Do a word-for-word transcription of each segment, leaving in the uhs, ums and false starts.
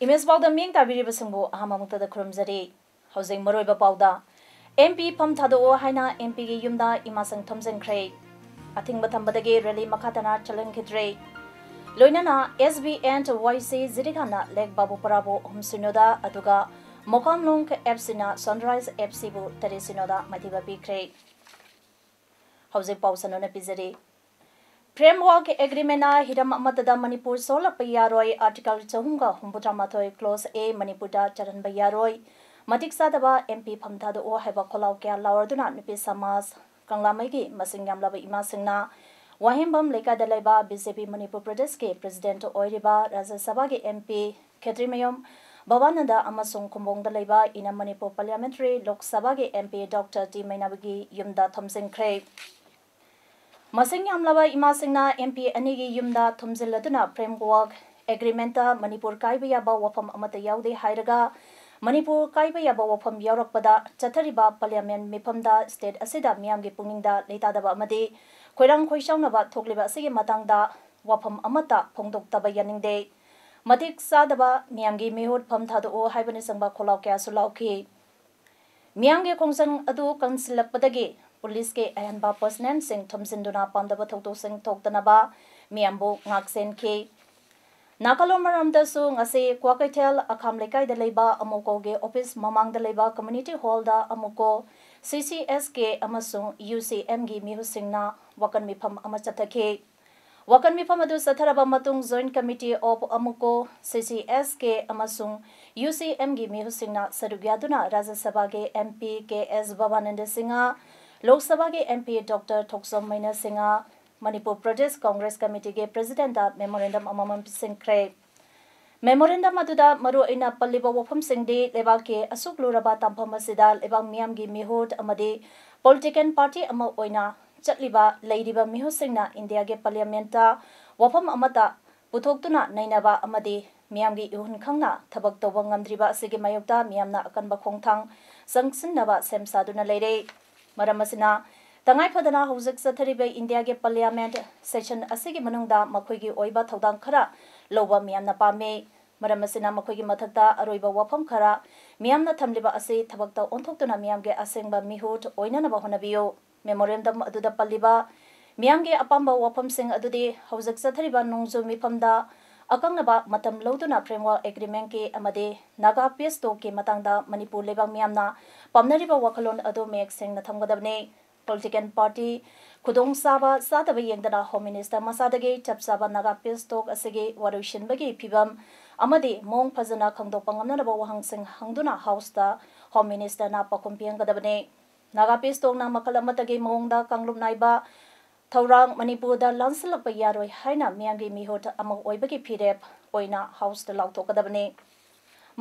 Image ꯄꯥꯎꯗ ꯃꯤꯠꯌꯦꯡ ꯇꯥꯕꯤꯔꯤꯕꯁꯤꯡꯕꯨ ꯑꯍꯥꯟꯕꯃꯛꯇꯗ ꯈꯨꯔꯨꯝꯖꯔꯤ꯫ ꯍꯧꯖꯤꯛ ꯃꯔꯨꯑꯣꯏꯕ ꯄꯥꯎꯗ, ꯑꯦꯝ ꯄꯤ ꯐꯝ ꯊꯥꯗꯣꯛꯑꯣ ꯍꯥꯏꯅ ꯑꯦꯝ ꯄꯤꯒꯤ ꯌꯨꯝꯗ ꯏꯃꯥꯁꯤꯡ ꯊꯣꯝꯖꯤꯟꯈ꯭ꯔꯦ꯫ ꯑꯊꯤꯡꯕ ꯊꯝꯕꯗꯒꯤ ꯔꯦꯂꯤ ꯃꯈꯥ ꯇꯥꯅ ꯆꯠꯍꯟꯈꯤꯗ꯭ꯔꯦ꯫ ꯂꯣꯏꯅꯅ ꯑꯦꯁ ꯕꯤ ꯑꯦꯟ ꯋꯥꯏ ꯁꯤ ꯖꯤꯔꯤꯈꯥꯟꯅ ꯂꯦꯛ ꯕꯥꯕꯨꯄꯔꯥꯕꯨ ꯑꯍꯨꯝ ꯁꯤꯅꯣꯗ, ꯑꯗꯨꯒ ꯃꯣꯀꯥꯝꯂꯣꯡ ꯑꯦꯐ ꯁꯤꯅ ꯁꯟꯔꯥꯏꯖ ꯑꯦꯐ ꯁꯤꯕꯨ ꯇꯔꯦꯠ ꯁꯤꯅꯣꯗ ꯃꯥꯏꯊꯤꯕ ꯄꯤꯈ꯭ꯔꯦ꯫ ꯍꯧꯖꯤꯛ ꯄꯥꯎ ꯁꯟꯗꯣꯛꯅ ꯄꯤꯖꯔꯤ꯫ ꯐ꯭ꯔꯦꯝꯋꯥꯔꯛ ꯑꯦꯒ꯭ꯔꯤꯃꯦꯟꯅ ꯍꯤꯔꯝ ꯑꯃꯠꯇꯗ ꯃꯅꯤꯄꯨꯔ ꯁꯣꯛꯍꯜꯂꯛꯄ ꯌꯥꯔꯣꯏ, ꯑꯥꯔꯇꯤꯀꯜ ꯆꯍꯨꯝꯒ ꯍꯨꯝꯐꯨꯇꯔꯥ ꯃꯥꯊꯣꯏ ꯀ꯭ꯂꯣꯖ ꯑꯦ ꯃꯅꯤꯄꯨꯔꯗ ꯆꯜꯍꯟꯕ ꯌꯥꯔꯣꯏ, ꯃꯇꯤꯛ ꯆꯥꯗꯕ ꯑꯦꯝ ꯄꯤ ꯐꯝ ꯊꯥꯗꯣꯛꯑꯣ ꯍꯥꯏꯕ ꯈꯣꯜꯂꯥꯎ ꯀꯌꯥ ꯂꯥꯎꯔꯗꯨꯅ ꯅꯨꯄꯤ ꯁꯃꯥꯖ, ꯀꯪꯂꯥꯃꯩꯒꯤ ꯃꯁꯤꯡ ꯌꯥꯝꯂꯕ ꯏꯃꯥꯁꯤꯡꯅ ꯋꯥꯍꯦꯡꯕꯝ ꯂꯩꯀꯥꯏꯗ ꯂꯩꯕ ꯕꯤ ꯖꯦ ꯄꯤ ꯃꯅꯤꯄꯨꯔ ꯄ꯭ꯔꯗꯦꯁꯀꯤ ꯄ꯭ꯔꯦꯁꯤꯗꯦꯟꯠ ꯑꯣꯏꯔꯤꯕ ꯔꯥꯖ꯭ꯌ ꯁꯚꯥꯒꯤ ꯑꯦꯝ ꯄꯤ ꯈꯦꯇ꯭ꯔꯤꯃꯌꯨꯝ ꯚꯕꯥꯅꯟꯗ ꯑꯃꯁꯨꯡ ꯈꯨꯝꯕꯣꯡꯗ ꯂꯩꯕ ꯏꯅꯝ ꯃꯅꯤꯄꯨꯔ ꯄꯥꯔꯂꯤꯌꯥꯃꯦꯟꯇꯔꯤ ꯂꯣꯛ ꯁꯚꯥꯒꯤ ꯑꯦꯝ ꯄꯤ ꯗꯣꯛꯇꯔ ꯇꯤ ꯃꯩꯅꯥꯕꯒꯤ ꯌꯨꯝꯗ ꯊꯣꯝꯖꯤꯟꯈ꯭ꯔꯦ꯫ ꯃꯁꯤꯡ ꯌꯥꯝꯂꯕ ꯏꯃꯥꯁꯤꯡꯅ ꯑꯦꯝ ꯄꯤ ꯑꯅꯤꯒꯤ ꯌꯨꯝꯗ ꯊꯣꯝꯖꯤꯜꯂꯗꯨꯅ ꯐ꯭ꯔꯦꯝꯋꯥꯔꯛ ꯑꯦꯒ꯭ꯔꯤꯃꯦꯟꯠꯇ ꯃꯅꯤꯄꯨꯔ ꯀꯥꯏꯕ ꯌꯥꯕ ꯋꯥꯐꯝ ꯑꯃꯠꯇ ꯌꯥꯎꯗꯦ ꯍꯥꯏꯔꯒ, ꯃꯅꯤꯄꯨꯔ ꯀꯥꯏꯕ ꯌꯥꯕ ꯋꯥꯐꯝ ꯌꯥꯎꯔꯛꯄꯗ ꯆꯠꯊꯔꯤꯕ ꯄꯥꯔꯂꯤꯌꯥꯃꯦꯟꯠ ꯃꯤꯐꯝꯗ ꯁ꯭ꯇꯦꯠ ꯑꯁꯤꯗ ꯃꯤꯌꯥꯝꯒꯤ ꯄꯨꯛꯅꯤꯡꯗ ꯂꯩꯇꯥꯗꯕ ꯑꯃꯗꯤ ꯈꯣꯏꯔꯥꯡ ꯈꯣꯏꯁꯥꯎꯅꯕ ꯊꯣꯛꯂꯤꯕ ꯑꯁꯤꯒꯤ ꯃꯇꯥꯡꯗ ꯋꯥꯐꯝ ꯑꯃꯠꯇ ꯐꯣꯡꯗꯣꯛꯇꯕ ꯌꯥꯅꯤꯡꯗꯦ꯫ ꯃꯇꯤꯛ ꯆꯥꯗꯕ ꯃꯤꯌꯥꯝꯒꯤ ꯃꯤꯍꯨꯠ ꯐꯝ ꯊꯥꯗꯣꯛꯎ ꯍꯥꯏꯕꯅꯆꯤꯡꯕ ꯈꯣꯜꯂꯥꯎ ꯀꯌꯥꯁꯨ ꯂꯥꯎꯈꯤ꯫ ꯃꯤꯌꯥꯝꯒꯤ ꯈꯣꯡꯖꯪ ꯑꯗꯨ ꯀꯟꯁꯤꯜꯂꯛꯄꯗꯒꯤ ꯄꯨꯂꯤꯁꯀꯤ ꯑꯍꯦꯟꯕ ꯄꯔꯁꯅꯦꯜꯁꯤꯡ ꯊꯣꯝꯖꯤꯟꯗꯨꯅ ꯄꯥꯝꯗꯕ ꯊꯧꯗꯣꯛꯁꯤꯡ ꯊꯣꯛꯇꯅꯕ ꯃꯤꯌꯥꯝꯕꯨ ꯉꯥꯛꯁꯦꯟꯈꯤ꯫ ꯅꯥꯀꯜꯂꯣꯟ ꯃꯔꯝꯗꯁꯨ ꯉꯁꯤ ꯀ꯭ꯋꯥꯀꯩꯊꯦꯜ ꯑꯈꯥꯝ ꯂꯩꯀꯥꯏꯗ ꯂꯩꯕ ꯑꯃꯨꯀꯣꯒꯤ ꯑꯣꯐꯤꯁ ꯃꯃꯥꯡꯗ ꯂꯩꯕ ꯀꯝꯃ꯭ꯌꯨꯅꯤꯇꯤ ꯍꯣꯜꯗ ꯑꯃꯨꯀꯣ, ꯁꯤ ꯁꯤ ꯑꯦꯁ ꯀꯦ ꯑꯃꯁꯨꯡ ꯌꯨ ꯁꯤ ꯑꯦꯝꯒꯤ ꯃꯤꯍꯨꯠꯁꯤꯡꯅ ꯋꯥꯀꯟ ꯃꯤꯐꯝ ꯑꯃ ꯆꯠꯊꯈꯤ꯫ ꯋꯥꯀꯟ ꯃꯤꯐꯝ ꯑꯗꯨ ꯆꯠꯊꯔꯕ ꯃꯇꯨꯡ Joint Committee of ꯑꯃꯨꯀꯣ, ꯁꯤ ꯁꯤ ꯑꯦꯁ ꯀꯦ ꯑꯃꯁꯨꯡ ꯌꯨ ꯁꯤ ꯑꯦꯝꯒꯤ ꯃꯤꯍꯨꯠꯁꯤꯡꯅ ꯁꯔꯨꯛ ꯌꯥꯗꯨꯅ ꯔꯥꯖ꯭ꯌ ꯁꯚꯥꯒꯤ ꯑꯦꯝ ꯄꯤ ꯀꯦ ꯑꯦꯁ ꯚꯕꯥꯅꯟꯗ ꯁꯤꯡꯍ, ꯂꯣꯛ ꯁꯚꯥꯒꯤ ꯑꯦꯝ ꯄꯤ ꯗꯣꯛꯇꯔ ꯊꯣꯛꯆꯣꯝ ꯃꯩꯅ ꯁꯤꯡꯍ, ꯃꯅꯤꯄꯨꯔ ꯄ꯭ꯔꯗꯦꯁ ꯀꯪꯒ꯭ꯔꯦꯁ ꯀꯃꯤꯇꯤꯒꯤ ꯄ꯭ꯔꯦꯁꯤꯗꯦꯟꯠꯇ ꯃꯦꯃꯣꯔꯦꯟꯗꯝ ꯑꯃꯃꯝ ꯄꯤꯁꯤꯟꯈ꯭ꯔꯦ꯫ Memorandum ꯑꯗꯨꯗ ꯃꯔꯨꯑꯣꯏꯅ ꯄꯜꯂꯤꯕ ꯋꯥꯐꯝꯁꯤꯡꯗꯤ ꯂꯩꯕꯥꯛꯀꯤ ꯑꯁꯨꯛ ꯂꯨꯔꯕ ꯇꯥꯡꯐꯝ ꯑꯁꯤꯗ ꯂꯩꯕꯥꯛ ꯃꯤꯌꯥꯝꯒꯤ ꯃꯤꯍꯨꯠ ꯑꯃꯗꯤ political party ꯑꯃ ꯑꯣꯏꯅ ꯆꯠꯂꯤꯕ ꯂꯩꯔꯤꯕ ꯃꯤꯍꯨꯠꯁꯤꯡꯅ ꯏꯟꯗꯤꯌꯥꯒꯤ parliamentꯇ ꯋꯥꯐꯝ ꯑꯃꯠꯇ ꯄꯨꯊꯣꯛꯇꯨꯅ ꯅꯩꯅꯕ ꯑꯃꯗꯤ ꯃꯤꯌꯥꯝꯒꯤ ꯏꯍꯨꯟ ꯈꯪꯅ ꯊꯕꯛ ꯇꯧꯕ ꯉꯝꯗ꯭ꯔꯤꯕ ꯑꯁꯤꯒꯤ ꯃꯥꯌꯣꯛꯇ ꯃꯤꯌꯥꯝꯅ ꯑꯀꯟꯕ ꯈꯣꯡꯊꯥꯡ ꯆꯪꯁꯤꯟꯅꯕ ꯁꯦꯝ ꯁꯥꯗꯨꯅ ꯂꯩꯔꯦ꯫ ꯃꯔꯝ ꯑꯁꯤꯅ, ꯇꯉꯥꯏ ꯐꯗꯅ ꯍꯧꯖꯤꯛ ꯆꯠꯊꯔꯤꯕ ꯏꯟꯗꯤꯌꯥꯒꯤ parliament session ꯑꯁꯤꯒꯤ ꯃꯅꯨꯡꯗ ꯃꯈꯣꯏꯒꯤ ꯑꯣꯏꯕ ꯊꯧꯗꯥꯡ ꯈꯔ ꯂꯧꯕ ꯃꯤꯌꯥꯝꯅ ꯄꯥꯝꯃꯤ꯫ ꯃꯔꯝ ꯑꯁꯤꯅ, ꯃꯈꯣꯏꯒꯤ ꯃꯊꯛꯇ ꯑꯔꯣꯏꯕ ꯋꯥꯐꯝ ꯈꯔ ꯃꯤꯌꯥꯝꯅ ꯊꯝꯂꯤꯕ ꯑꯁꯤ ꯊꯕꯛꯇ ꯑꯣꯟꯊꯣꯛꯇꯨꯅ ꯃꯤꯌꯥꯝꯒꯤ ꯑꯁꯦꯡꯕ ꯃꯤꯍꯨꯠ ꯑꯣꯏꯅꯅꯕ ꯍꯣꯠꯅꯕꯤꯌꯨ꯫ Memorandum ꯑꯗꯨꯗ ꯄꯜꯂꯤꯕ ꯃꯤꯌꯥꯝꯒꯤ ꯑꯄꯥꯝꯕ ꯋꯥꯐꯝꯁꯤꯡ ꯑꯗꯨꯗꯤ ꯍꯧꯖꯤꯛ ꯆꯠꯊꯔꯤꯕ ꯅꯣꯡꯖꯨ ꯃꯤꯐꯝꯗ ꯑꯀꯛꯅꯕ ꯃꯇꯝ ꯂꯧꯗꯨꯅ framework agreementꯀꯤ ꯑꯃꯗꯤ ꯅꯥꯒꯥ peace talkꯀꯤ ꯃꯇꯥꯡꯗ ꯃꯅꯤꯄꯨꯔ ꯂꯩꯕꯥꯛ ꯃꯤꯌꯥꯝꯅ ꯄꯥꯝꯅꯔꯤꯕ ꯋꯥꯈꯜꯂꯣꯟ ꯑꯗꯨ ꯃꯌꯦꯛ ꯁꯦꯡꯅ ꯊꯝꯒꯗꯕꯅꯤ꯫ Political party ꯈꯨꯗꯣꯡꯆꯥꯕ ꯆꯥꯗꯕ ꯌꯦꯡꯗꯅ Home Minister ꯃꯁꯥꯗꯒꯤ ꯆꯞ ꯆꯥꯕ ꯅꯥꯒꯥ peace talk ꯑꯁꯤꯒꯤ ꯋꯥꯔꯣꯏꯁꯤꯟꯕꯒꯤ ꯐꯤꯚꯝ ꯑꯃꯗꯤ ꯃꯑꯣꯡ ꯐꯖꯅ ꯈꯪꯗꯣꯛꯄ ꯉꯝꯅꯅꯕ ꯋꯥꯍꯪꯁꯤꯡ ꯍꯪꯗꯨꯅ Houseꯇ Home Ministerꯅ ꯄꯥꯎꯈꯨꯝ ꯄꯤꯍꯟꯒꯗꯕꯅꯤ꯫ ꯅꯥꯒꯥ peace talkꯅ ꯃꯈꯜ ꯑꯃꯠꯇꯒꯤ ꯃꯑꯣꯡꯗ ꯀꯥꯡꯂꯨꯞ ꯅꯥꯏꯕ ꯊꯧꯔꯥꯡ ꯃꯅꯤꯄꯨꯔꯗ ꯂꯥꯟꯁꯤꯜꯂꯛꯄ ꯌꯥꯔꯣꯏ ꯍꯥꯏꯅ ꯃꯤꯌꯥꯝꯒꯤ ꯃꯤꯍꯨꯠ ꯑꯃ ꯑꯣꯏꯕꯒꯤ ꯐꯤꯔꯦꯞ ꯑꯣꯏꯅ Houseꯇ ꯂꯥꯎꯊꯣꯛꯀꯗꯕꯅꯤ꯫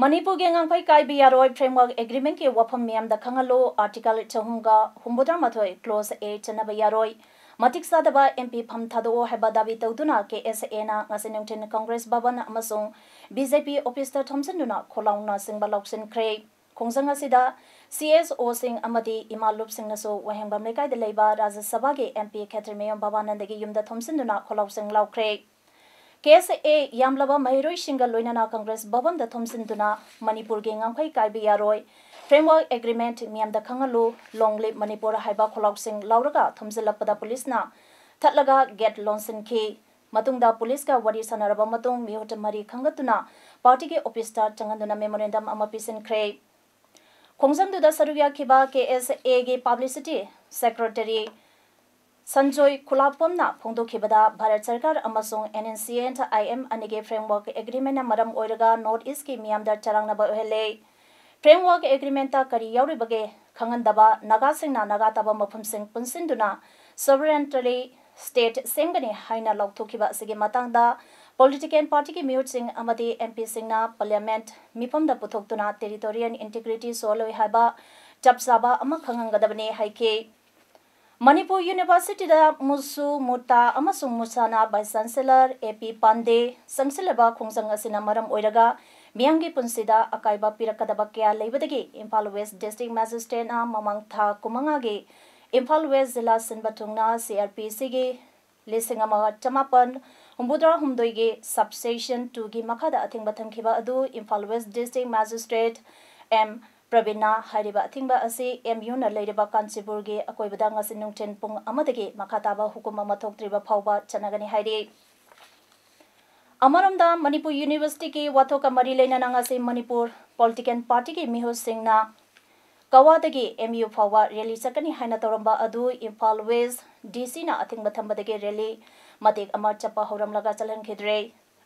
ꯃꯅꯤꯄꯨꯔꯒꯤ ꯉꯥꯡꯐꯩ ꯀꯥꯏꯕ ꯌꯥꯔꯣꯏ framework agreementꯀꯤ ꯋꯥꯐꯝ ꯃꯤꯌꯥꯝꯗ ꯈꯪꯍꯜꯂꯨ꯫ Article ꯆꯍꯨꯝꯒ ꯍꯨꯝꯐꯨꯇꯔꯥꯃꯥꯊꯣꯏ clause A ꯆꯟꯅꯕ ꯌꯥꯔꯣꯏ꯫ ꯃꯇꯤꯛ ꯆꯥꯗꯕ MP ꯐꯝ ꯊꯥꯗꯣꯛꯑꯣ ꯍꯥꯏꯕ ꯗꯥꯕꯤ ꯇꯧꯗꯨꯅ KSAꯅ ꯉꯁꯤ ꯅꯨꯡꯊꯤꯜ Congress ꯚꯕꯟ ꯑꯃꯁꯨꯡ BJP officeꯇ ꯊꯣꯝꯖꯤꯟꯗꯨꯅ ꯈꯣꯜꯂꯥꯎꯅꯆꯤꯡꯕ ꯂꯧꯁꯤꯟꯈ꯭ꯔꯦ꯫ ꯈꯣꯡꯖꯪ ꯑꯁꯤꯗ CSOꯁꯤꯡ ꯑꯃꯗꯤ ꯏꯃꯥ ꯂꯨꯞꯁꯤꯡꯅꯁꯨ ꯋꯥꯍꯦꯡꯕꯝ ꯂꯩꯀꯥꯏꯗ ꯂꯩꯕ ꯔꯥꯖ꯭ꯌ ꯁꯚꯥꯒꯤ MP ꯈꯦꯇ꯭ꯔꯤꯃꯌꯨꯝ ꯚꯕꯥꯅꯟꯗꯒꯤ ꯌꯨꯝꯗ ꯊꯣꯝꯖꯤꯟꯗꯨꯅ ꯈꯣꯜꯂꯥꯎꯁꯤꯡ ꯂꯥꯎꯈ꯭ꯔꯦ꯫ KSA ꯌꯥꯝꯂꯕ ꯃꯍꯩꯔꯣꯏꯁꯤꯡꯒ ꯂꯣꯏꯅꯅ Congress ꯚꯕꯟꯗ ꯊꯣꯝꯖꯤꯟꯗꯨꯅ ꯃꯅꯤꯄꯨꯔꯒꯤ ꯉꯝꯈꯩ ꯀꯥꯏꯕ ꯌꯥꯔꯣꯏ, framework agreement ꯃꯤꯌꯥꯝꯗ ꯈꯪꯍꯜꯂꯨ, Long live Manipur ꯍꯥꯏꯕ ꯈꯣꯜꯂꯥꯎꯁꯤꯡ ꯂꯥꯎꯔꯒ ꯊꯣꯝꯖꯤꯜꯂꯛꯄꯗ ꯄꯨꯂꯤꯁꯅ ꯊꯠꯂꯒ gate ꯂꯣꯟꯁꯤꯟꯈꯤ꯫ ꯃꯇꯨꯡꯗ ꯄꯨꯂꯤꯁꯀ ꯋꯥꯔꯤ ꯁꯥꯟꯅꯔꯕ ꯃꯇꯨꯡ ꯃꯤꯍꯨꯠ ꯃꯔꯤ ꯈꯟꯒꯠꯇꯨꯅ partyꯒꯤ officeꯇ ꯆꯪꯍꯟꯗꯨꯅ memorandum ꯑꯃ ꯄꯤꯁꯤꯟꯈ꯭ꯔꯦ꯫ ꯈꯣꯡꯖꯪꯗꯨꯗ ꯁꯔꯨꯛ ꯌꯥꯈꯤꯕ KSAꯒꯤ publicity secretary ꯁꯟꯖꯣꯏ ꯈꯨꯂꯥꯛꯄꯝꯅ ꯐꯣꯡꯗꯣꯛꯈꯤꯕꯗ, ꯚꯥꯔꯠ ꯁꯔꯀꯥꯔ ꯑꯃꯁꯨꯡ NSCN-IM ꯑꯅꯤꯒꯤ framework agreementꯅ ꯃꯔꯝ ꯑꯣꯏꯔꯒ North Eastꯀꯤ ꯃꯤꯌꯥꯝꯗ ꯆꯔꯥꯡꯅꯕ ꯑꯣꯏꯍꯜꯂꯦ꯫ Framework agreementꯇ ꯀꯔꯤ ꯌꯥꯎꯔꯤꯕꯒꯦ ꯈꯪꯍꯟꯗꯕ, ꯅꯥꯒꯥꯁꯤꯡꯅ ꯅꯥꯒꯥ ꯇꯥꯕ ꯃꯐꯝꯁꯤꯡ ꯄꯨꯟꯁꯤꯟꯗꯨꯅ sovereignty state ꯁꯦꯝꯒꯅꯤ ꯍꯥꯏꯅ ꯂꯥꯎꯊꯣꯛꯈꯤꯕ ꯑꯁꯤꯒꯤ ꯃꯇꯥꯡꯗ ꯄꯣꯂꯤꯇꯤꯀꯦꯜ ꯄꯥꯔꯇꯤꯒꯤ ꯃꯤꯍꯨꯠꯁꯤꯡ ꯑꯃꯗꯤ ꯑꯦꯝ ꯄꯤꯁꯤꯡꯅ ꯄꯥꯔꯂꯤꯌꯥꯃꯦꯟꯠ ꯃꯤꯐꯝꯗ ꯄꯨꯊꯣꯛꯇꯨꯅ ꯇꯦꯔꯤꯇꯣꯔꯤꯌꯦꯜ ꯏꯟꯇꯤꯒ꯭ꯔꯤꯇꯤ ꯁꯣꯛꯍꯜꯂꯣꯏ ꯍꯥꯏꯕ ꯆꯞ ꯆꯥꯕ ꯑꯃ ꯈꯪꯍꯟꯒꯗꯕꯅꯤ ꯍꯥꯏꯈꯤ꯫ ꯃꯅꯤꯄꯨꯔ ꯌꯨꯅꯤꯚꯔꯁꯤꯇꯤꯗ ꯃꯨꯁꯨ, ꯃꯨꯇꯥ ꯑꯃꯁꯨꯡ ꯃꯨꯁꯥꯅꯥ ꯚꯥꯏꯁ ꯆꯥꯟꯁꯦꯂꯔ ꯑꯦ ꯄꯤ ꯄꯥꯟꯗꯦ ꯆꯪꯁꯤꯜꯂꯕ ꯈꯣꯡꯖꯪ ꯑꯁꯤꯅ ꯃꯔꯝ ꯑꯣꯏꯔꯒ ꯃꯤꯌꯥꯝꯒꯤ ꯄꯨꯟꯁꯤꯗ ꯑꯀꯥꯏꯕ ꯄꯤꯔꯛꯀꯗꯕ ꯀꯌꯥ ꯂꯩꯕꯗꯒꯤ ꯏꯝꯐꯥꯜ ꯋꯦꯁ ꯗꯤꯁꯇ꯭ꯔꯤꯛ ꯃꯦꯖꯤꯁꯇ꯭ꯔꯦꯠꯅ ꯃꯃꯥꯡ ꯊꯥ ꯀꯨꯟꯃꯉꯥꯒꯤ ꯏꯝꯐꯥꯜ ꯋꯦꯁ ꯖꯤꯂꯥ ꯁꯤꯟꯕ ꯊꯨꯡꯅ ꯁꯤ ꯑꯥꯔ ꯄꯤ ꯁꯤꯒꯤ ꯂꯤꯁꯤꯡ ꯑꯃ ꯆꯃꯥꯄꯟ ꯍꯨꯝꯐꯨꯇꯔꯥ ꯍꯨꯝꯗꯣꯏꯒꯤ ꯁꯕꯁꯦꯛꯁꯟ ꯇꯨꯒꯤ ꯃꯈꯥꯗ ꯑꯊꯤꯡꯕ ꯊꯝꯈꯤꯕ ꯑꯗꯨ Imphal west district magistrate M ꯄ꯭ꯔꯕꯤꯟꯅ ꯍꯥꯏꯔꯤꯕ ꯑꯊꯤꯡꯕ ꯑꯁꯤ ꯑꯦꯝ ꯌꯨꯅ ꯂꯩꯔꯤꯕ ꯀꯥꯟꯆꯤꯄꯨꯔꯒꯤ ꯑꯀꯣꯏꯕꯗ ꯉꯁꯤ ꯅꯨꯡꯊꯤꯜ ꯄꯨꯡ ꯑꯃꯗꯒꯤ ꯃꯈꯥ ꯇꯥꯕ ꯍꯨꯀꯨꯝ ꯑꯃ ꯊꯣꯛꯇ꯭ꯔꯤꯕ ꯐꯥꯎꯕ ꯆꯠꯅꯒꯅꯤ ꯍꯥꯏꯔꯤ꯫ ꯑꯃꯔꯣꯝꯗ ꯃꯅꯤꯄꯨꯔ ꯌꯨꯅꯤꯚꯔꯁꯤꯇꯤꯒꯤ ꯋꯥꯊꯣꯛꯀ ꯃꯔꯤ ꯂꯩꯅꯅ ꯉꯁꯤ ꯃꯅꯤꯄꯨꯔ ꯄꯣꯂꯤꯇꯤꯀꯦꯜ ꯄꯥꯔꯇꯤꯒꯤ ꯃꯤꯍꯨꯠꯁꯤꯡꯅ ꯀꯋꯥꯗꯒꯤ ꯑꯦꯝ ꯌꯨ ꯐꯥꯎꯕ ꯔꯦꯂꯤ ꯆꯠꯀꯅꯤ ꯍꯥꯏꯅ ꯇꯧꯔꯝꯕ ꯑꯗꯨ ꯏꯝꯐꯥꯜ ꯋꯦꯁ ꯗꯤ ꯁꯤꯅ ꯑꯊꯤꯡꯕ ꯊꯝꯕꯗꯒꯤ ꯔꯦꯂꯤ ꯃꯇꯦꯛ ꯑꯃ ꯆꯠꯄ ꯍꯧꯔꯝꯂꯒ ꯆꯠꯍꯟꯈꯤꯗ꯭ꯔꯦ꯫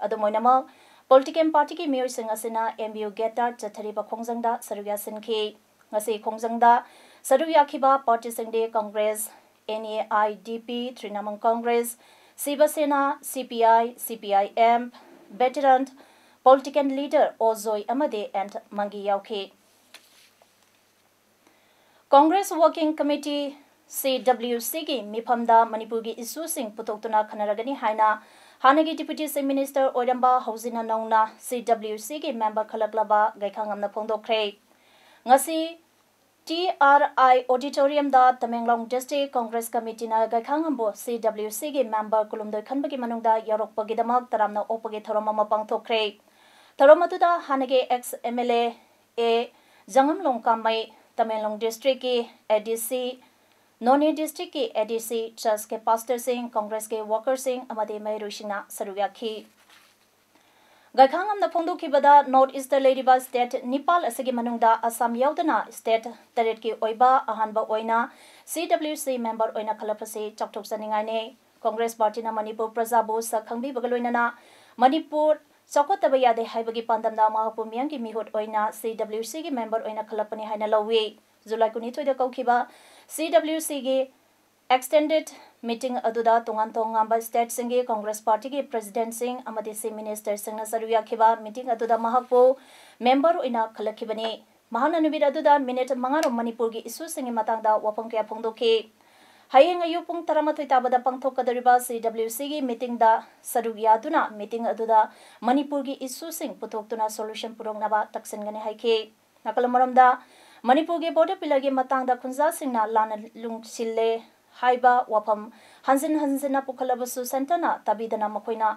ꯑꯗꯨꯝ ꯑꯣꯏꯅꯃꯛ, ꯄꯣꯂꯤꯇꯤꯀꯦꯜ ꯄꯥꯔꯇꯤꯒꯤ ꯃꯤꯑꯣꯏꯁꯤꯡ ꯑꯁꯤꯅ ꯑꯦꯝ ꯌꯨ ꯒꯦꯠꯇ ꯆꯠꯊꯔꯤꯕ ꯈꯣꯡꯖꯪꯗ ꯁꯔꯨꯛ ꯌꯥꯁꯤꯟꯈꯤ꯫ ꯉꯁꯤ ꯈꯣꯡꯖꯪꯗ ꯁꯔꯨꯛ ꯌꯥꯈꯤꯕ ꯄꯥꯔꯇꯤꯁꯤꯡꯗꯤ Congress, N A I D P, Trinamool Congress, Shiv Sena, C P I, C P I M, veteran, political leader O Joy ꯑꯃꯗꯤ ꯑꯦꯟ ꯃꯪꯒꯤ ꯌꯥꯎꯈꯤ꯫ ꯀꯪꯒ꯭ꯔꯦꯁ ꯋꯥꯔꯀꯤꯡ ꯀꯃꯤꯇꯤ, ꯁꯤ ꯗꯕ꯭ꯂꯤꯌꯨ ꯁꯤꯒꯤ ꯃꯤꯐꯝꯗ ꯃꯅꯤꯄꯨꯔꯒꯤ ꯏꯁꯨꯁꯤꯡ ꯄꯨꯊꯣꯛꯇꯨꯅ ꯈꯟꯅꯔꯒꯅꯤ ꯍꯥꯏꯅ ꯍꯥꯟꯅꯒꯤ ꯗꯤꯄ꯭ꯌꯨꯇꯤ ꯆꯤꯐ ꯃꯤꯅꯤꯁꯇꯔ ꯑꯣꯏꯔꯝꯕ ꯍꯧꯖꯤꯛꯅ ꯅꯧꯅ ꯁꯤ ꯗꯕ꯭ꯂꯤꯌꯨ ꯁꯤꯒꯤ ꯃꯦꯝꯕꯔ ꯈꯜꯂꯛꯂꯕ ꯒꯩꯈꯥꯉꯝꯅ ꯐꯣꯡꯗꯣꯛꯈ꯭ꯔꯦ꯫ ꯉꯁꯤ ꯇꯤ ꯑꯥꯔ ꯑꯥꯏ ꯑꯣꯗꯤꯇꯣꯔꯤꯌꯝꯗ ꯇꯃꯦꯡꯂꯣꯡ ꯗꯤꯁꯇ꯭ꯔꯤꯛ ꯀꯪꯒ꯭ꯔꯦꯁ ꯀꯃꯤꯇꯤꯅ ꯒꯩꯈꯥꯉꯝꯕꯨ ꯁꯤ ꯗꯕ꯭ꯂꯤꯌꯨ ꯁꯤꯒꯤ ꯃꯦꯝꯕꯔ ꯀꯨꯟꯍꯨꯝꯗꯣꯏ ꯈꯟꯕꯒꯤ ꯃꯅꯨꯡꯗ ꯌꯥꯎꯔꯛꯄꯒꯤꯗꯃꯛ ꯇꯔꯥꯝꯅ ꯑꯣꯛꯄꯒꯤ ꯊꯧꯔꯝ ꯑꯃ ꯄꯥꯡꯊꯣꯛꯈ꯭ꯔꯦ꯫ ꯊꯧꯔꯝ ꯑꯗꯨꯗ ꯍꯥꯟꯅꯒꯤ ꯑꯦꯛꯁ ꯑꯦꯝ ꯑꯦꯜ ꯑꯦ ꯑꯦ ꯖꯉꯝꯂꯣꯡ ꯀꯥꯃꯩ, ꯇꯃꯦꯡꯂꯣꯡ ꯗꯤꯁꯇ꯭ꯔꯤꯛꯀꯤ ꯑꯦ ꯗꯤ ꯁꯤ, ꯅꯣꯅꯦ ꯗꯤꯁꯇ꯭ꯔꯤꯛꯀꯤ ꯑꯦ ꯗꯤ ꯁꯤ, ꯆꯔꯆꯀꯤ ꯄꯥꯁꯇꯔꯁꯤꯡ, ꯀꯪꯒ꯭ꯔꯦꯁꯀꯤ ꯋꯥꯔꯀꯔꯁꯤꯡ ꯑꯃꯗꯤ ꯃꯍꯩꯔꯣꯏꯁꯤꯡꯅ ꯁꯔꯨꯛ ꯌꯥꯈꯤ꯫ ꯒꯩꯈꯥꯉꯝꯅ ꯐꯣꯡꯗꯣꯛꯈꯤꯕꯗ, ꯅꯣꯔꯠ ꯏꯁꯇ ꯂꯩꯔꯤꯕ ꯁ꯭ꯇꯦꯠ ꯅꯤꯄꯥꯜ ꯑꯁꯤꯒꯤ ꯃꯅꯨꯡꯗ ꯑꯁꯥꯝ ꯌꯥꯎꯗꯅ ꯁ꯭ꯇꯦꯠ ꯇꯔꯦꯠꯀꯤ ꯑꯣꯏꯕ ꯑꯍꯥꯟꯕ ꯑꯣꯏꯅ ꯁꯤ ꯗꯕ꯭ꯂꯤꯌꯨ ꯁꯤ ꯃꯦꯝꯕꯔ ꯑꯣꯏꯅ ꯈꯜꯂꯛꯄꯁꯤ ꯆꯥꯎꯊꯣꯛꯆꯅꯤꯡꯉꯥꯏꯅꯤ꯫ ꯀꯪꯒ꯭ꯔꯦꯁ ꯄꯥꯔꯇꯤꯅ ꯃꯅꯤꯄꯨꯔ ꯄ꯭ꯔꯖꯥꯕꯨ ꯁꯛ ꯈꯪꯕꯤꯕꯒ ꯂꯣꯏꯅꯅ ꯃꯅꯤꯄꯨꯔ ꯆꯥꯎꯈꯠꯇꯕ ꯌꯥꯗꯦ ꯍꯥꯏꯕꯒꯤ ꯄꯥꯟꯗꯝꯗ ꯃꯍꯥꯛꯄꯨ ꯃꯤꯌꯥꯝꯒꯤ ꯃꯤꯍꯨꯠ ꯑꯣꯏꯅ ꯁꯤ ꯗꯕ꯭ꯂꯤꯌꯨ ꯁꯤꯒꯤ ꯃꯦꯝꯕꯔ ꯑꯣꯏꯅ ꯈꯜꯂꯛꯄꯅꯤ ꯍꯥꯏꯅ ꯂꯧꯏ꯫ ꯖꯨꯂꯥꯏ ꯀꯨꯟꯅꯤꯊꯣꯏꯗ ꯀꯧꯈꯤꯕ ꯁꯤ ꯗꯕ꯭ꯂꯤꯌꯨ ꯁꯤꯒꯤ ꯑꯦꯛꯁꯇꯦꯟꯗꯦꯗ Meeting ꯑꯗꯨꯗ ꯇꯣꯉꯥꯟ ꯇꯣꯉꯥꯟꯕ stateꯁꯤꯡꯒꯤ Congress Partyꯒꯤ Presidentꯁꯤꯡ ꯑꯃꯗꯤ Chief Ministerꯁꯤꯡꯅ ꯁꯔꯨꯛ ꯌꯥꯈꯤꯕ meeting ꯑꯗꯨꯗ ꯃꯍꯥꯛꯄꯨ member ꯑꯣꯏꯅ ꯈꯜꯂꯛꯈꯤꯕꯅꯤ꯫ ꯃꯍꯥꯛꯅ ꯅꯨꯃꯤꯠ ꯑꯗꯨꯗ minute ꯃꯉꯥꯔꯣꯝ ꯃꯅꯤꯄꯨꯔꯒꯤ issueꯁꯤꯡꯒꯤ ꯃꯇꯥꯡꯗ ꯋꯥꯐꯝ ꯀꯌꯥ ꯐꯣꯡꯗꯣꯛꯈꯤ꯫ ꯍꯌꯦꯡ ꯑꯌꯨꯛ ꯄꯨꯡ ꯇꯔꯥꯃꯥꯊꯣꯏ ꯇꯥꯕꯗ ꯄꯥꯡꯊꯣꯛꯀꯗꯧꯔꯤꯕ CWCꯒꯤ meetingꯗ ꯁꯔꯨꯛ ꯌꯥꯗꯨꯅ meeting ꯑꯗꯨꯗ ꯃꯅꯤꯄꯨꯔꯒꯤ issueꯁꯤꯡ ꯄꯨꯊꯣꯛꯇꯨꯅ solution ꯄꯨꯔꯛꯅꯕ ꯇꯛꯁꯤꯟꯒꯅꯤ ꯍꯥꯏꯈꯤ꯫ ꯅꯥꯀꯜ ꯑꯃꯔꯣꯝꯗ, ꯃꯅꯤꯄꯨꯔꯒꯤ border pillarꯒꯤ ꯃꯇꯥꯡꯗ ꯈꯨꯟꯖꯥꯁꯤꯡꯅ ꯂꯥꯟꯅ ꯂꯨꯡꯁꯤꯜꯂꯦ ꯍꯥꯏꯕ ꯋꯥꯐꯝ ꯍꯟꯖꯤꯟ ꯍꯟꯖꯤꯟꯅ ꯄꯨꯈꯠꯂꯕꯁꯨ centreꯅ ꯇꯥꯕꯤꯗꯅ ꯃꯈꯣꯏꯅ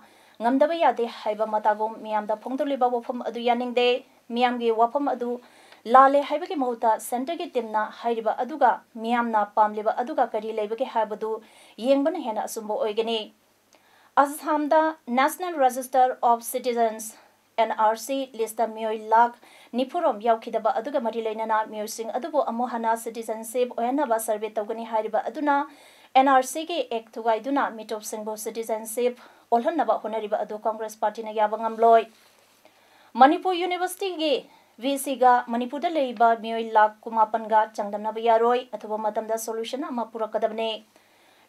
ꯉꯝꯗꯕ ꯌꯥꯗꯦ ꯍꯥꯏꯕ ꯃꯇꯥꯒꯨꯝ ꯃꯤꯌꯥꯝꯗ ꯐꯣꯡꯗꯣꯛꯂꯤꯕ ꯋꯥꯐꯝ ꯑꯗꯨ ꯌꯥꯅꯤꯡꯗꯦ꯫ ꯃꯤꯌꯥꯝꯒꯤ ꯋꯥꯐꯝ ꯑꯗꯨ ꯂꯥꯜꯂꯦ ꯍꯥꯏꯕꯒꯤ ꯃꯍꯨꯠꯇ centreꯒꯤ teamꯅ ꯍꯥꯏꯔꯤꯕ ꯑꯗꯨꯒ ꯃꯤꯌꯥꯝꯅ ꯄꯥꯝꯂꯤꯕ ꯑꯗꯨꯒ ꯀꯔꯤ ꯂꯩꯕꯒꯦ ꯍꯥꯏꯕꯗꯨ ꯌꯦꯡꯕꯅ ꯍꯦꯟꯅ ꯑꯆꯨꯝꯕ ꯑꯣꯏꯒꯅꯤ꯫ ꯑꯁꯥꯝꯗ National Register of Citizens, NRC listꯇ ꯃꯤꯑꯣꯏ ꯂꯥꯈ ꯅꯤꯐꯨꯔꯣꯝ ꯌꯥꯎꯈꯤꯗꯕ ꯑꯗꯨꯒ ꯃꯔꯤ ꯂꯩꯅꯅ ꯃꯤꯑꯣꯏꯁꯤꯡ ꯑꯗꯨꯕꯨ ꯑꯃꯨꯛ ꯍꯟꯅ citizenship ꯑꯣꯏꯍꯟꯅꯕ survey ꯇꯧꯒꯅꯤ ꯍꯥꯏꯔꯤꯕ ꯑꯗꯨꯅ NRCꯒꯤ act ꯊꯨꯒꯥꯏꯗꯨꯅ ꯃꯤꯇꯣꯞꯁꯤꯡꯕꯨ citizenship ꯑꯣꯜꯍꯟꯅꯕ ꯍꯣꯠꯅꯔꯤꯕ ꯑꯗꯨ Congress Partyꯅ ꯌꯥꯕ ꯉꯝꯂꯣꯏ꯫ ꯃꯅꯤꯄꯨꯔ Universityꯒꯤ VCꯒ ꯃꯅꯤꯄꯨꯔꯗ ꯂꯩꯔꯤꯕ ꯃꯤꯑꯣꯏ ꯂꯥꯈ ꯀꯨꯟꯃꯥꯄꯟꯒ ꯆꯥꯡꯗꯝꯅꯕ ꯌꯥꯔꯣꯏ, ꯑꯊꯨꯕ ꯃꯇꯝꯗ solution ꯑꯃ ꯄꯨꯔꯛꯀꯗꯕꯅꯤ꯫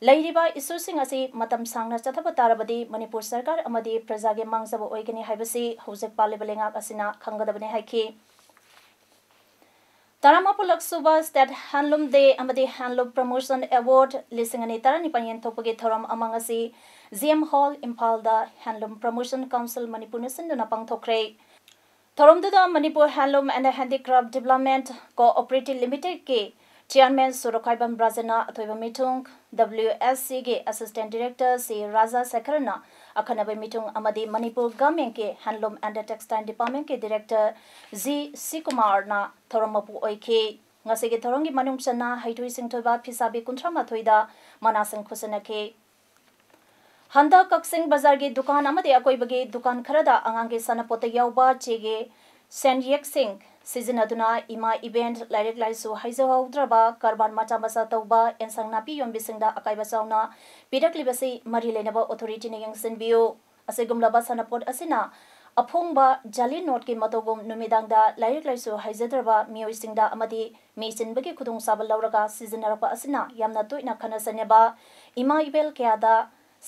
ꯂꯩꯔꯤꯕ issueꯁꯤꯡ ꯑꯁꯤ ꯃꯇꯝ ꯁꯥꯡꯅ ꯆꯠꯊꯕ ꯇꯥꯔꯕꯗꯤ ꯃꯅꯤꯄꯨꯔ ꯁꯔꯀꯥꯔ ꯑꯃꯗꯤ ꯄ꯭ꯔꯖꯥꯒꯤ ꯃꯥꯡꯖꯕ ꯑꯣꯏꯒꯅꯤ ꯍꯥꯏꯕꯁꯤ ꯍꯧꯖꯤꯛ ꯄꯥꯜꯂꯤꯕ ꯂꯩꯉꯥꯛ ꯑꯁꯤꯅ ꯈꯪꯒꯗꯕꯅꯤ ꯍꯥꯏꯈꯤ꯫ ꯇꯔꯥꯃꯥꯄꯜꯂꯛ ꯁꯨꯕ State Handloom Day ꯑꯃꯗꯤ Handloom Promotion Award ꯂꯤꯁꯤꯡ ꯑꯅꯤ ꯇꯔꯥꯅꯤꯄꯥꯟ ꯌꯦꯟꯊꯣꯛꯄꯒꯤ ꯊꯧꯔꯝ ꯑꯃ ꯉꯁꯤ GM Hall ꯏꯝꯐꯥꯜꯗ Handloom Promotion Council ꯃꯅꯤꯄꯨꯔꯅ ꯁꯤꯟꯗꯨꯅ ꯄꯥꯡꯊꯣꯛꯈ꯭ꯔꯦ꯫ ꯊꯧꯔꯝꯗꯨꯗ Manipur Handloom and Handicraft Development Cooperative Limitedꯀꯤ Chairman ꯁꯣꯔꯣꯛꯈꯥꯏꯕꯝ ꯔꯥꯖꯟꯅ ꯑꯊꯣꯏꯕ ꯃꯤꯊꯨꯡ, WSCꯒꯤ Assistant Director ꯁꯤ ꯔꯥꯖꯥ ꯁꯦꯈꯔꯅ ꯑꯈꯟꯅꯕ ꯃꯤꯊꯨꯡ ꯑꯃꯗꯤ ꯃꯅꯤꯄꯨꯔ Governmentꯀꯤ Handloom and Textile Departmentꯀꯤ Director ꯖꯤ ꯁꯤꯀꯨꯃꯥꯔꯅ ꯊꯧꯔꯝ ꯃꯄꯨ ꯑꯣꯏꯈꯤ꯫ ꯉꯁꯤꯒꯤ ꯊꯧꯔꯝꯒꯤ ꯃꯅꯨꯡ ꯆꯟꯅ ꯍꯩꯊꯣꯏ ꯁꯤꯡꯊꯣꯏꯕ ꯐꯤꯁꯥꯕꯤ ꯀꯨꯟꯊ꯭ꯔꯥ ꯃꯥꯊꯣꯏꯗ ꯃꯅꯥꯁꯤꯡ ꯈꯨꯠꯁꯤꯟꯅꯈꯤ꯫ ꯍꯟꯗꯛ ꯀꯛꯆꯤꯡ ꯕꯖꯥꯔꯒꯤ ꯗꯨꯀꯥꯟ ꯑꯃꯗꯤ ꯑꯀꯣꯏꯕꯒꯤ ꯗꯨꯀꯥꯟ ꯈꯔꯗ ꯑꯉꯥꯡꯒꯤ ꯁꯥꯟꯅꯄꯣꯠꯇ ꯌꯥꯎꯕ ꯆꯦꯒꯤ ꯁꯦꯟꯌꯦꯛꯁꯤꯡ ꯁꯤꯖꯤꯟꯅꯗꯨꯅ ꯏꯃꯥ ꯏꯕꯦꯟ, ꯂꯥꯏꯔꯤꯛ ꯂꯥꯏꯁꯨ ꯍꯩꯖꯍꯧꯗ꯭ꯔꯕ ꯀꯔꯕꯥꯔ ꯃꯆꯥ ꯃꯆꯥ ꯇꯧꯕ ꯑꯦꯟꯁꯥꯡ ꯅꯥꯄꯤ ꯌꯣꯟꯕꯤꯁꯤꯡꯗ ꯑꯀꯥꯏꯕ ꯆꯥꯎꯅ ꯄꯤꯔꯛꯂꯤꯕꯁꯤ ꯃꯔꯤ ꯂꯩꯅꯕ authorityꯅ ꯌꯦꯡꯁꯤꯟꯕꯤꯌꯨ꯫ ꯑꯁꯤꯒꯨꯝꯂꯕ ꯁꯥꯟꯅꯄꯣꯠ ꯑꯁꯤꯅ ꯑꯐꯣꯡꯕ ꯖꯥꯂꯤ ꯅꯣꯠꯀꯤ ꯃꯇꯧꯒꯨꯝ ꯅꯨꯃꯤꯗꯥꯡꯗ ꯂꯥꯏꯔꯤꯛ ꯂꯥꯏꯁꯨ ꯍꯩꯖꯗ꯭ꯔꯕ ꯃꯤꯑꯣꯏꯁꯤꯡꯗ ꯑꯃꯗꯤ ꯃꯤ ꯆꯤꯟꯕꯒꯤ ꯈꯨꯗꯣꯡꯆꯥꯕ ꯂꯧꯔꯒ ꯁꯤꯖꯤꯟꯅꯔꯛꯄ ꯑꯁꯤꯅ ꯌꯥꯝꯅ ꯇꯣꯏꯅ ꯈꯠꯅ ꯆꯩꯅꯕ ꯏꯃꯥ ꯏꯕꯦꯜ ꯀꯌꯥꯗ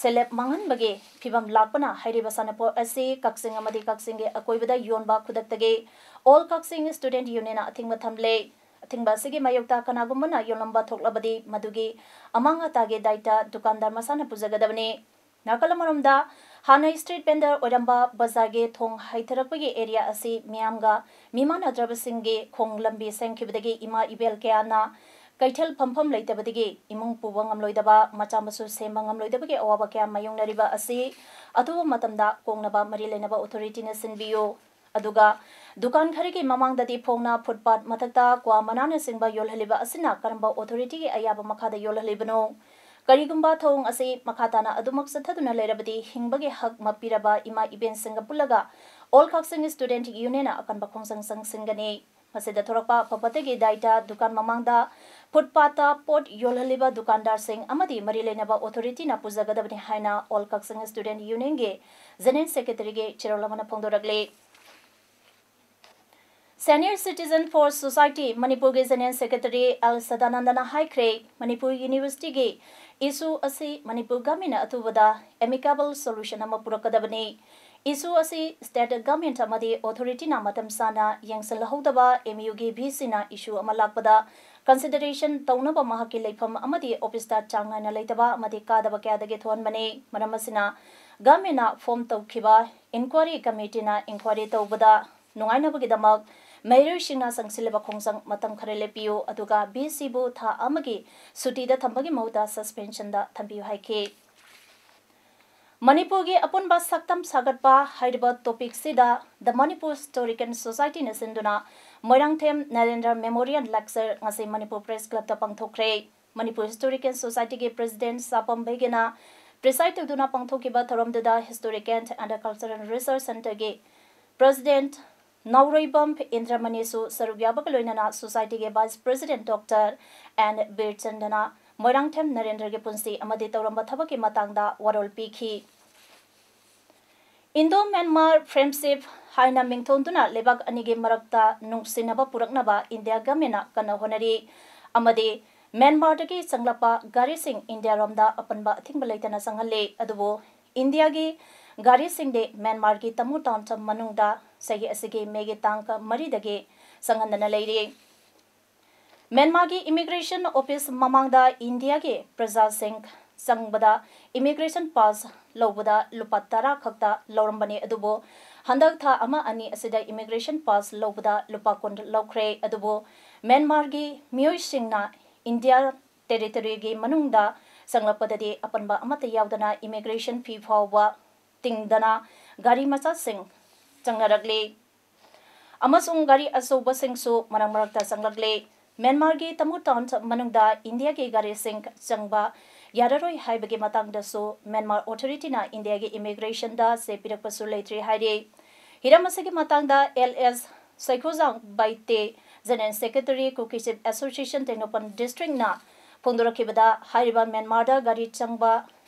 ꯁꯦꯜꯂꯦꯞ ꯃꯥꯡꯍꯟꯕꯒꯤ ꯐꯤꯚꯝ ꯂꯥꯛꯄꯅ ꯍꯥꯏꯔꯤꯕ ꯁꯥꯟꯅꯄꯣꯠ ꯑꯁꯤ ꯀꯛꯆꯤꯡ ꯑꯃꯗꯤ ꯀꯛꯆꯤꯡꯒꯤ ꯑꯀꯣꯏꯕꯗ ꯌꯣꯟꯕ ꯈꯨꯗꯛꯇꯒꯤ All Kakching Student Union ꯅ ꯑꯊꯤꯡꯕ ꯊꯝꯂꯦ꯫ ꯑꯊꯤꯡꯕ ꯑꯁꯤꯒꯤ ꯃꯥꯌꯣꯛꯇ ꯀꯅꯥꯒꯨꯝꯕꯅ ꯌꯣꯜꯂꯝꯕ ꯊꯣꯛꯂꯕꯗꯤ ꯃꯗꯨꯒꯤ ꯑꯃꯥꯡ ꯑꯇꯥꯒꯤ ꯗꯥꯏꯇ ꯗꯨꯀꯥꯟꯗꯥꯔ ꯃꯁꯥꯅ ꯄꯨꯖꯒꯗꯕꯅꯤ꯫ ꯅꯥꯀꯜ ꯑꯃꯔꯣꯝꯗ, ꯍꯥꯟꯅ street vendor ꯑꯣꯏꯔꯝꯕ ꯕꯖꯥꯔꯒꯤ ꯊꯣꯡ ꯍꯩꯊꯔꯛꯄꯒꯤ area ꯑꯁꯤ ꯃꯤꯌꯥꯝꯒ ꯃꯤꯃꯥꯟꯅꯗ꯭ꯔꯕꯁꯤꯡꯒꯤ ꯈꯣꯡ ꯂꯝꯕꯤ ꯁꯦꯝꯈꯤꯕꯗꯒꯤ ꯏꯃꯥ ꯏꯕꯦꯜ ꯀꯌꯥꯅ ꯀꯩꯊꯦꯜ ꯐꯝꯐꯝ ꯂꯩꯇꯕꯗꯒꯤ ꯏꯃꯨꯡ ꯄꯨꯕ ꯉꯝꯂꯣꯏꯗꯕ, ꯃꯆꯥ ꯃꯁꯨ ꯁꯦꯝꯕ ꯉꯝꯂꯣꯏꯗꯕꯒꯤ ꯑꯋꯥꯕ ꯀꯌꯥ ꯃꯥꯌꯣꯛꯅꯔꯤꯕ ꯑꯁꯤ ꯑꯊꯨꯕ ꯃꯇꯝꯗ ꯀꯣꯛꯅꯕ ꯃꯔꯤ ꯂꯩꯅꯕ authority ꯅ ꯁꯤꯟꯕꯤꯌꯨ꯫ ꯑꯗꯨꯒ ꯗꯨꯀꯥꯟ ꯈꯔꯒꯤ ꯃꯃꯥꯡꯗꯗꯤ ꯐꯣꯡꯅ footpath ꯃꯊꯛꯇ ꯀ꯭ꯋꯥ ꯃꯅꯥꯅꯆꯤꯡꯕ ꯌꯣꯜꯍꯜꯂꯤꯕ ꯑꯁꯤꯅ ꯀꯔꯝꯕ authority ꯒꯤ ꯑꯌꯥꯕ ꯃꯈꯥꯗ ꯌꯣꯜꯍꯜꯂꯤꯕꯅꯣ? ꯀꯔꯤꯒꯨꯝꯕ ꯊꯧꯑꯣꯡ ꯑꯁꯤ ꯃꯈꯥ ꯇꯥꯅ ꯑꯗꯨꯃꯛ ꯆꯠꯊꯗꯨꯅ ꯂꯩꯔꯕꯗꯤ ꯍꯤꯡꯕꯒꯤ ꯍꯛ ꯃꯄꯤꯔꯕ ꯏꯃꯥ ꯏꯕꯦꯟꯁꯤꯡꯒ ꯄꯨꯜꯂꯒ All Kakching Student Union ꯅ ꯑꯀꯟꯕ ꯈꯣꯡꯖꯪ ꯆꯪꯁꯤꯟꯒꯅꯤ꯫ ꯃꯁꯤꯗ ꯊꯣꯔꯛꯄ ꯑꯐ ꯐꯠꯇꯒꯤ ꯗꯥꯏꯇ ꯗꯨꯀꯥꯟ ꯃꯃꯥꯡꯗ footpath ꯇ ꯄꯣꯠ ꯌꯣꯜꯍꯜꯂꯤꯕ ꯗꯨꯀꯥꯟꯗꯥꯔꯁꯤꯡ ꯑꯃꯗꯤ ꯃꯔꯤ ꯂꯩꯅꯕ authority ꯅ ꯄꯨꯖꯒꯗꯕꯅꯤ ꯍꯥꯏꯅ All Kakching Student Union ꯒꯤ General Secretary ꯒꯤ ꯆꯦꯔꯣꯜ ꯑꯃꯅ ꯐꯣꯡꯗꯣꯔꯛꯂꯤ꯫ Senior Citizen for Society ꯃꯅꯤꯄꯨꯔꯒꯤ General Secretary ꯑꯦꯜ ꯁꯗꯥꯅꯟꯗꯅ ꯍꯥꯏꯈ꯭ꯔꯦ, ꯃꯅꯤꯄꯨꯔ University ꯒꯤ issue ꯑꯁꯤ ꯃꯅꯤꯄꯨꯔ government ꯅ ꯑꯊꯨꯕꯗ amicable solution ꯑꯃ ꯄꯨꯔꯛꯀꯗꯕꯅꯤ꯫ Issue ꯑꯁꯤ state government ꯑꯃꯗꯤ authority ꯅ ꯃꯇꯝ ꯆꯥꯅ ꯌꯦꯡꯁꯤꯜꯍꯧꯗꯕ, M U ꯒꯤ V C ꯅ issue ꯑꯃ ꯂꯥꯛꯄꯗ consideration ꯇꯧꯅꯕ ꯃꯍꯥꯛꯀꯤ ꯂꯩꯐꯝ ꯑꯃꯗꯤ office ꯇ ꯆꯥꯡ ꯅꯥꯏꯅ ꯂꯩꯇꯕ ꯑꯃꯗꯤ ꯀꯥꯗꯕ ꯀꯌꯥꯗꯒꯤ ꯊꯣꯛꯍꯟꯕꯅꯤ꯫ ꯃꯔꯝ ꯑꯁꯤꯅ government ꯅ form ꯇꯧꯈꯤꯕ inquiry committee ꯅ inquiry ꯇꯧꯕꯗ ꯅꯨꯡꯉꯥꯏꯅꯕꯒꯤꯗꯃꯛ ꯃꯍꯩꯔꯣꯏꯁꯤꯡꯅ ꯆꯪꯁꯤꯜꯂꯤꯕ ꯈꯣꯡꯖꯪ ꯃꯇꯝ ꯈꯔ ꯂꯦꯞꯄꯤꯌꯨ, ꯑꯗꯨꯒ V C ꯕꯨ ꯊꯥ ꯑꯃꯒꯤ ꯁꯨꯇꯤꯗ ꯊꯝꯕꯒꯤ ꯃꯍꯨꯠꯇ suspension ꯗ ꯊꯝꯕꯤꯌꯨ ꯍꯥꯏꯈꯤ꯫ ꯃꯅꯤꯄꯨꯔꯒꯤ ꯑꯄꯨꯟꯕ ꯁꯛꯇꯝ ꯁꯥꯒꯠꯄ ꯍꯥꯏꯔꯤꯕ topic ꯁꯤꯗ The Manipur Historical Society ꯅ ꯁꯤꯟꯗꯨꯅ ꯃꯣꯏꯔꯥꯡꯊꯦꯝ ꯅꯔꯦꯟꯗ꯭ꯔ Memorial Lecture ꯉꯁꯤ ꯃꯅꯤꯄꯨꯔ Press Club ꯇ ꯄꯥꯡꯊꯣꯛꯈ꯭ꯔꯦ꯫ ꯃꯅꯤꯄꯨꯔ Historical Society ꯒꯤ President ꯁꯥꯄꯝ ꯕꯩꯒꯦꯅ preside ꯇꯧꯗꯨꯅ ꯄꯥꯡꯊꯣꯛꯈꯤꯕ ꯊꯧꯔꯝꯗꯨꯗ Historical and Cultural Research Centre ꯒꯤ President ꯅꯥꯎꯔꯣꯏꯕꯝ ꯏꯟꯗ꯭ꯔꯃꯅꯤꯁꯨ ꯁꯔꯨꯛ ꯌꯥꯕꯒ ꯂꯣꯏꯅꯅ society ꯒꯤ Vice President Doctor N ꯕꯤꯔꯆꯟꯗꯅ Moirangthem ꯅꯔꯦꯟꯗ꯭ꯔꯒꯤ ꯄꯨꯟꯁꯤ ꯑꯃꯗꯤ ꯇꯧꯔꯝꯕ ꯊꯕꯛꯀꯤ ꯃꯇꯥꯡꯗ ꯋꯥꯔꯣꯜ ꯄꯤꯈꯤ꯫ Indo-Myanmar Friendship ꯍꯥꯏꯅ ꯃꯤꯡꯊꯣꯟꯗꯨꯅ ꯂꯩꯕꯥꯛ ꯑꯅꯤꯒꯤ ꯃꯔꯛꯇ ꯅꯨꯡꯁꯤꯅꯕ ꯄꯨꯔꯛꯅꯕ ꯏꯟꯗꯤꯌꯥ ꯒꯃꯦꯟꯅ ꯀꯟꯅ ꯍꯣꯠꯅꯔꯤ ꯑꯃꯗꯤ ꯃ꯭ꯌꯥꯟꯃꯥꯔꯗꯒꯤ ꯆꯪꯂꯛꯄ ꯒꯥꯔꯤꯁꯤꯡ ꯏꯟꯗꯤꯌꯥꯔꯣꯝꯗ ꯑꯄꯟꯕ ꯑꯊꯤꯡꯕ ꯂꯩꯇꯅ ꯆꯪꯍꯜꯂꯤ꯫ ꯑꯗꯨꯕꯨ ꯏꯟꯗꯤꯌꯥꯒꯤ ꯒꯥꯔꯤꯁꯤꯡꯗꯤ ꯃ꯭ꯌꯥꯟꯃꯥꯔꯒꯤ ꯇꯃꯨ ꯇꯥꯎꯟ ꯃꯅꯨꯡꯗ ꯆꯍꯤ ꯑꯁꯤꯒꯤ ꯃꯦꯒꯤ ꯇꯥꯡ ꯃꯔꯤꯗꯒꯤ ꯆꯪꯍꯟꯗꯅ ꯂꯩꯔꯤ꯫ ꯃ꯭ꯌꯥꯟꯃꯥꯔꯒꯤ ꯏꯃꯤꯒ꯭ꯔꯦꯁꯟ ꯑꯣꯐꯤꯁ ꯃꯃꯥꯡꯗ ꯏꯟꯗꯤꯌꯥꯒꯤ ꯄ꯭ꯔꯖꯥꯁꯤꯡ ꯆꯪꯕꯗ ꯏꯃꯤꯒ꯭ꯔꯦꯁꯟ ꯄꯥꯁ ꯂꯧꯕꯗ ꯂꯨꯄꯥ ꯇꯔꯥ ꯈꯛꯇ ꯂꯧꯔꯝꯕꯅꯤ, ꯑꯗꯨꯕꯨ ꯍꯟꯗꯛ ꯊꯥ ꯑꯃ ꯑꯅꯤ ꯑꯁꯤꯗ ꯏꯃꯤꯒ꯭ꯔꯦꯁꯟ ꯄꯥꯁ ꯂꯧꯕꯗ ꯂꯨꯄꯥ ꯀꯨꯟ ꯂꯧꯈ꯭ꯔꯦ꯫ ꯑꯗꯨꯕꯨ ꯃ꯭ꯌꯥꯟꯃꯥꯔꯒꯤ ꯃꯤꯑꯣꯏꯁꯤꯡꯅ ꯏꯟꯗꯤꯌꯥ ꯇꯦꯔꯤꯇꯣꯔꯤꯒꯤ ꯃꯅꯨꯡꯗ ꯆꯪꯂꯛꯄꯗꯗꯤ ꯑꯄꯟꯕ ꯑꯃꯠꯇ ꯌꯥꯎꯗꯅ ꯏꯃꯤꯒ꯭ꯔꯦꯁꯟ ꯐꯤ ꯐꯥꯎꯕ ꯇꯤꯡꯗꯅ ꯒꯥꯔꯤ ꯃꯆꯥꯁꯤꯡ ꯆꯪꯅꯔꯛꯂꯤ꯫ ꯑꯃꯁꯨꯡ ꯒꯥꯔꯤ ꯑꯆꯧꯕꯁꯤꯡꯁꯨ ꯃꯔꯛ ꯃꯔꯛꯇ ꯆꯪꯂꯛꯂꯤ꯫ ꯃ꯭ꯌꯥꯟꯃꯥꯔꯒꯤ ꯇꯃꯨ ꯇꯥꯎꯟ ꯃꯅꯨꯡꯗ ꯏꯟꯗꯤꯌꯥꯒꯤ ꯒꯥꯔꯤꯁꯤꯡ ꯆꯪꯕ ꯌꯥꯔꯔꯣꯏ ꯍꯥꯏꯕꯒꯤ ꯃꯇꯥꯡꯗꯁꯨ ꯃ꯭ꯌꯥꯟꯃꯥꯔ ꯑꯣꯊꯣꯔꯤꯇꯤꯅ ꯏꯟꯗꯤꯌꯥꯒꯤ ꯏꯃꯤꯒ꯭ꯔꯦꯁꯟꯗ ꯆꯦ ꯄꯤꯔꯛꯄꯁꯨ ꯂꯩꯇ꯭ꯔꯤ ꯍꯥꯏꯔꯤ꯫ ꯍꯤꯔꯝ ꯑꯁꯤꯒꯤ ꯃꯇꯥꯡꯗ ꯑꯦꯜ ꯑꯦꯁ ꯁꯩꯈꯣꯖꯥꯡ ꯕꯥꯏꯇꯦ, ꯖꯦꯅꯔꯦꯜ ꯁꯦꯀ꯭ꯔꯦꯇꯔꯤ, ꯀꯨꯀꯤ ꯆꯤꯐ ꯑꯦꯁꯣꯁꯤꯌꯦꯁꯟ ꯇꯦꯡꯅꯧꯄꯜ ꯗꯤꯁꯇ꯭ꯔꯤꯛꯅ ꯐꯣꯡꯗꯣꯔꯛꯈꯤꯕꯗ, ꯍꯥꯏꯔꯤꯕ ꯃ꯭ꯌꯥꯟꯃꯥꯔꯗ ꯒꯥꯔꯤ ꯆꯪꯕ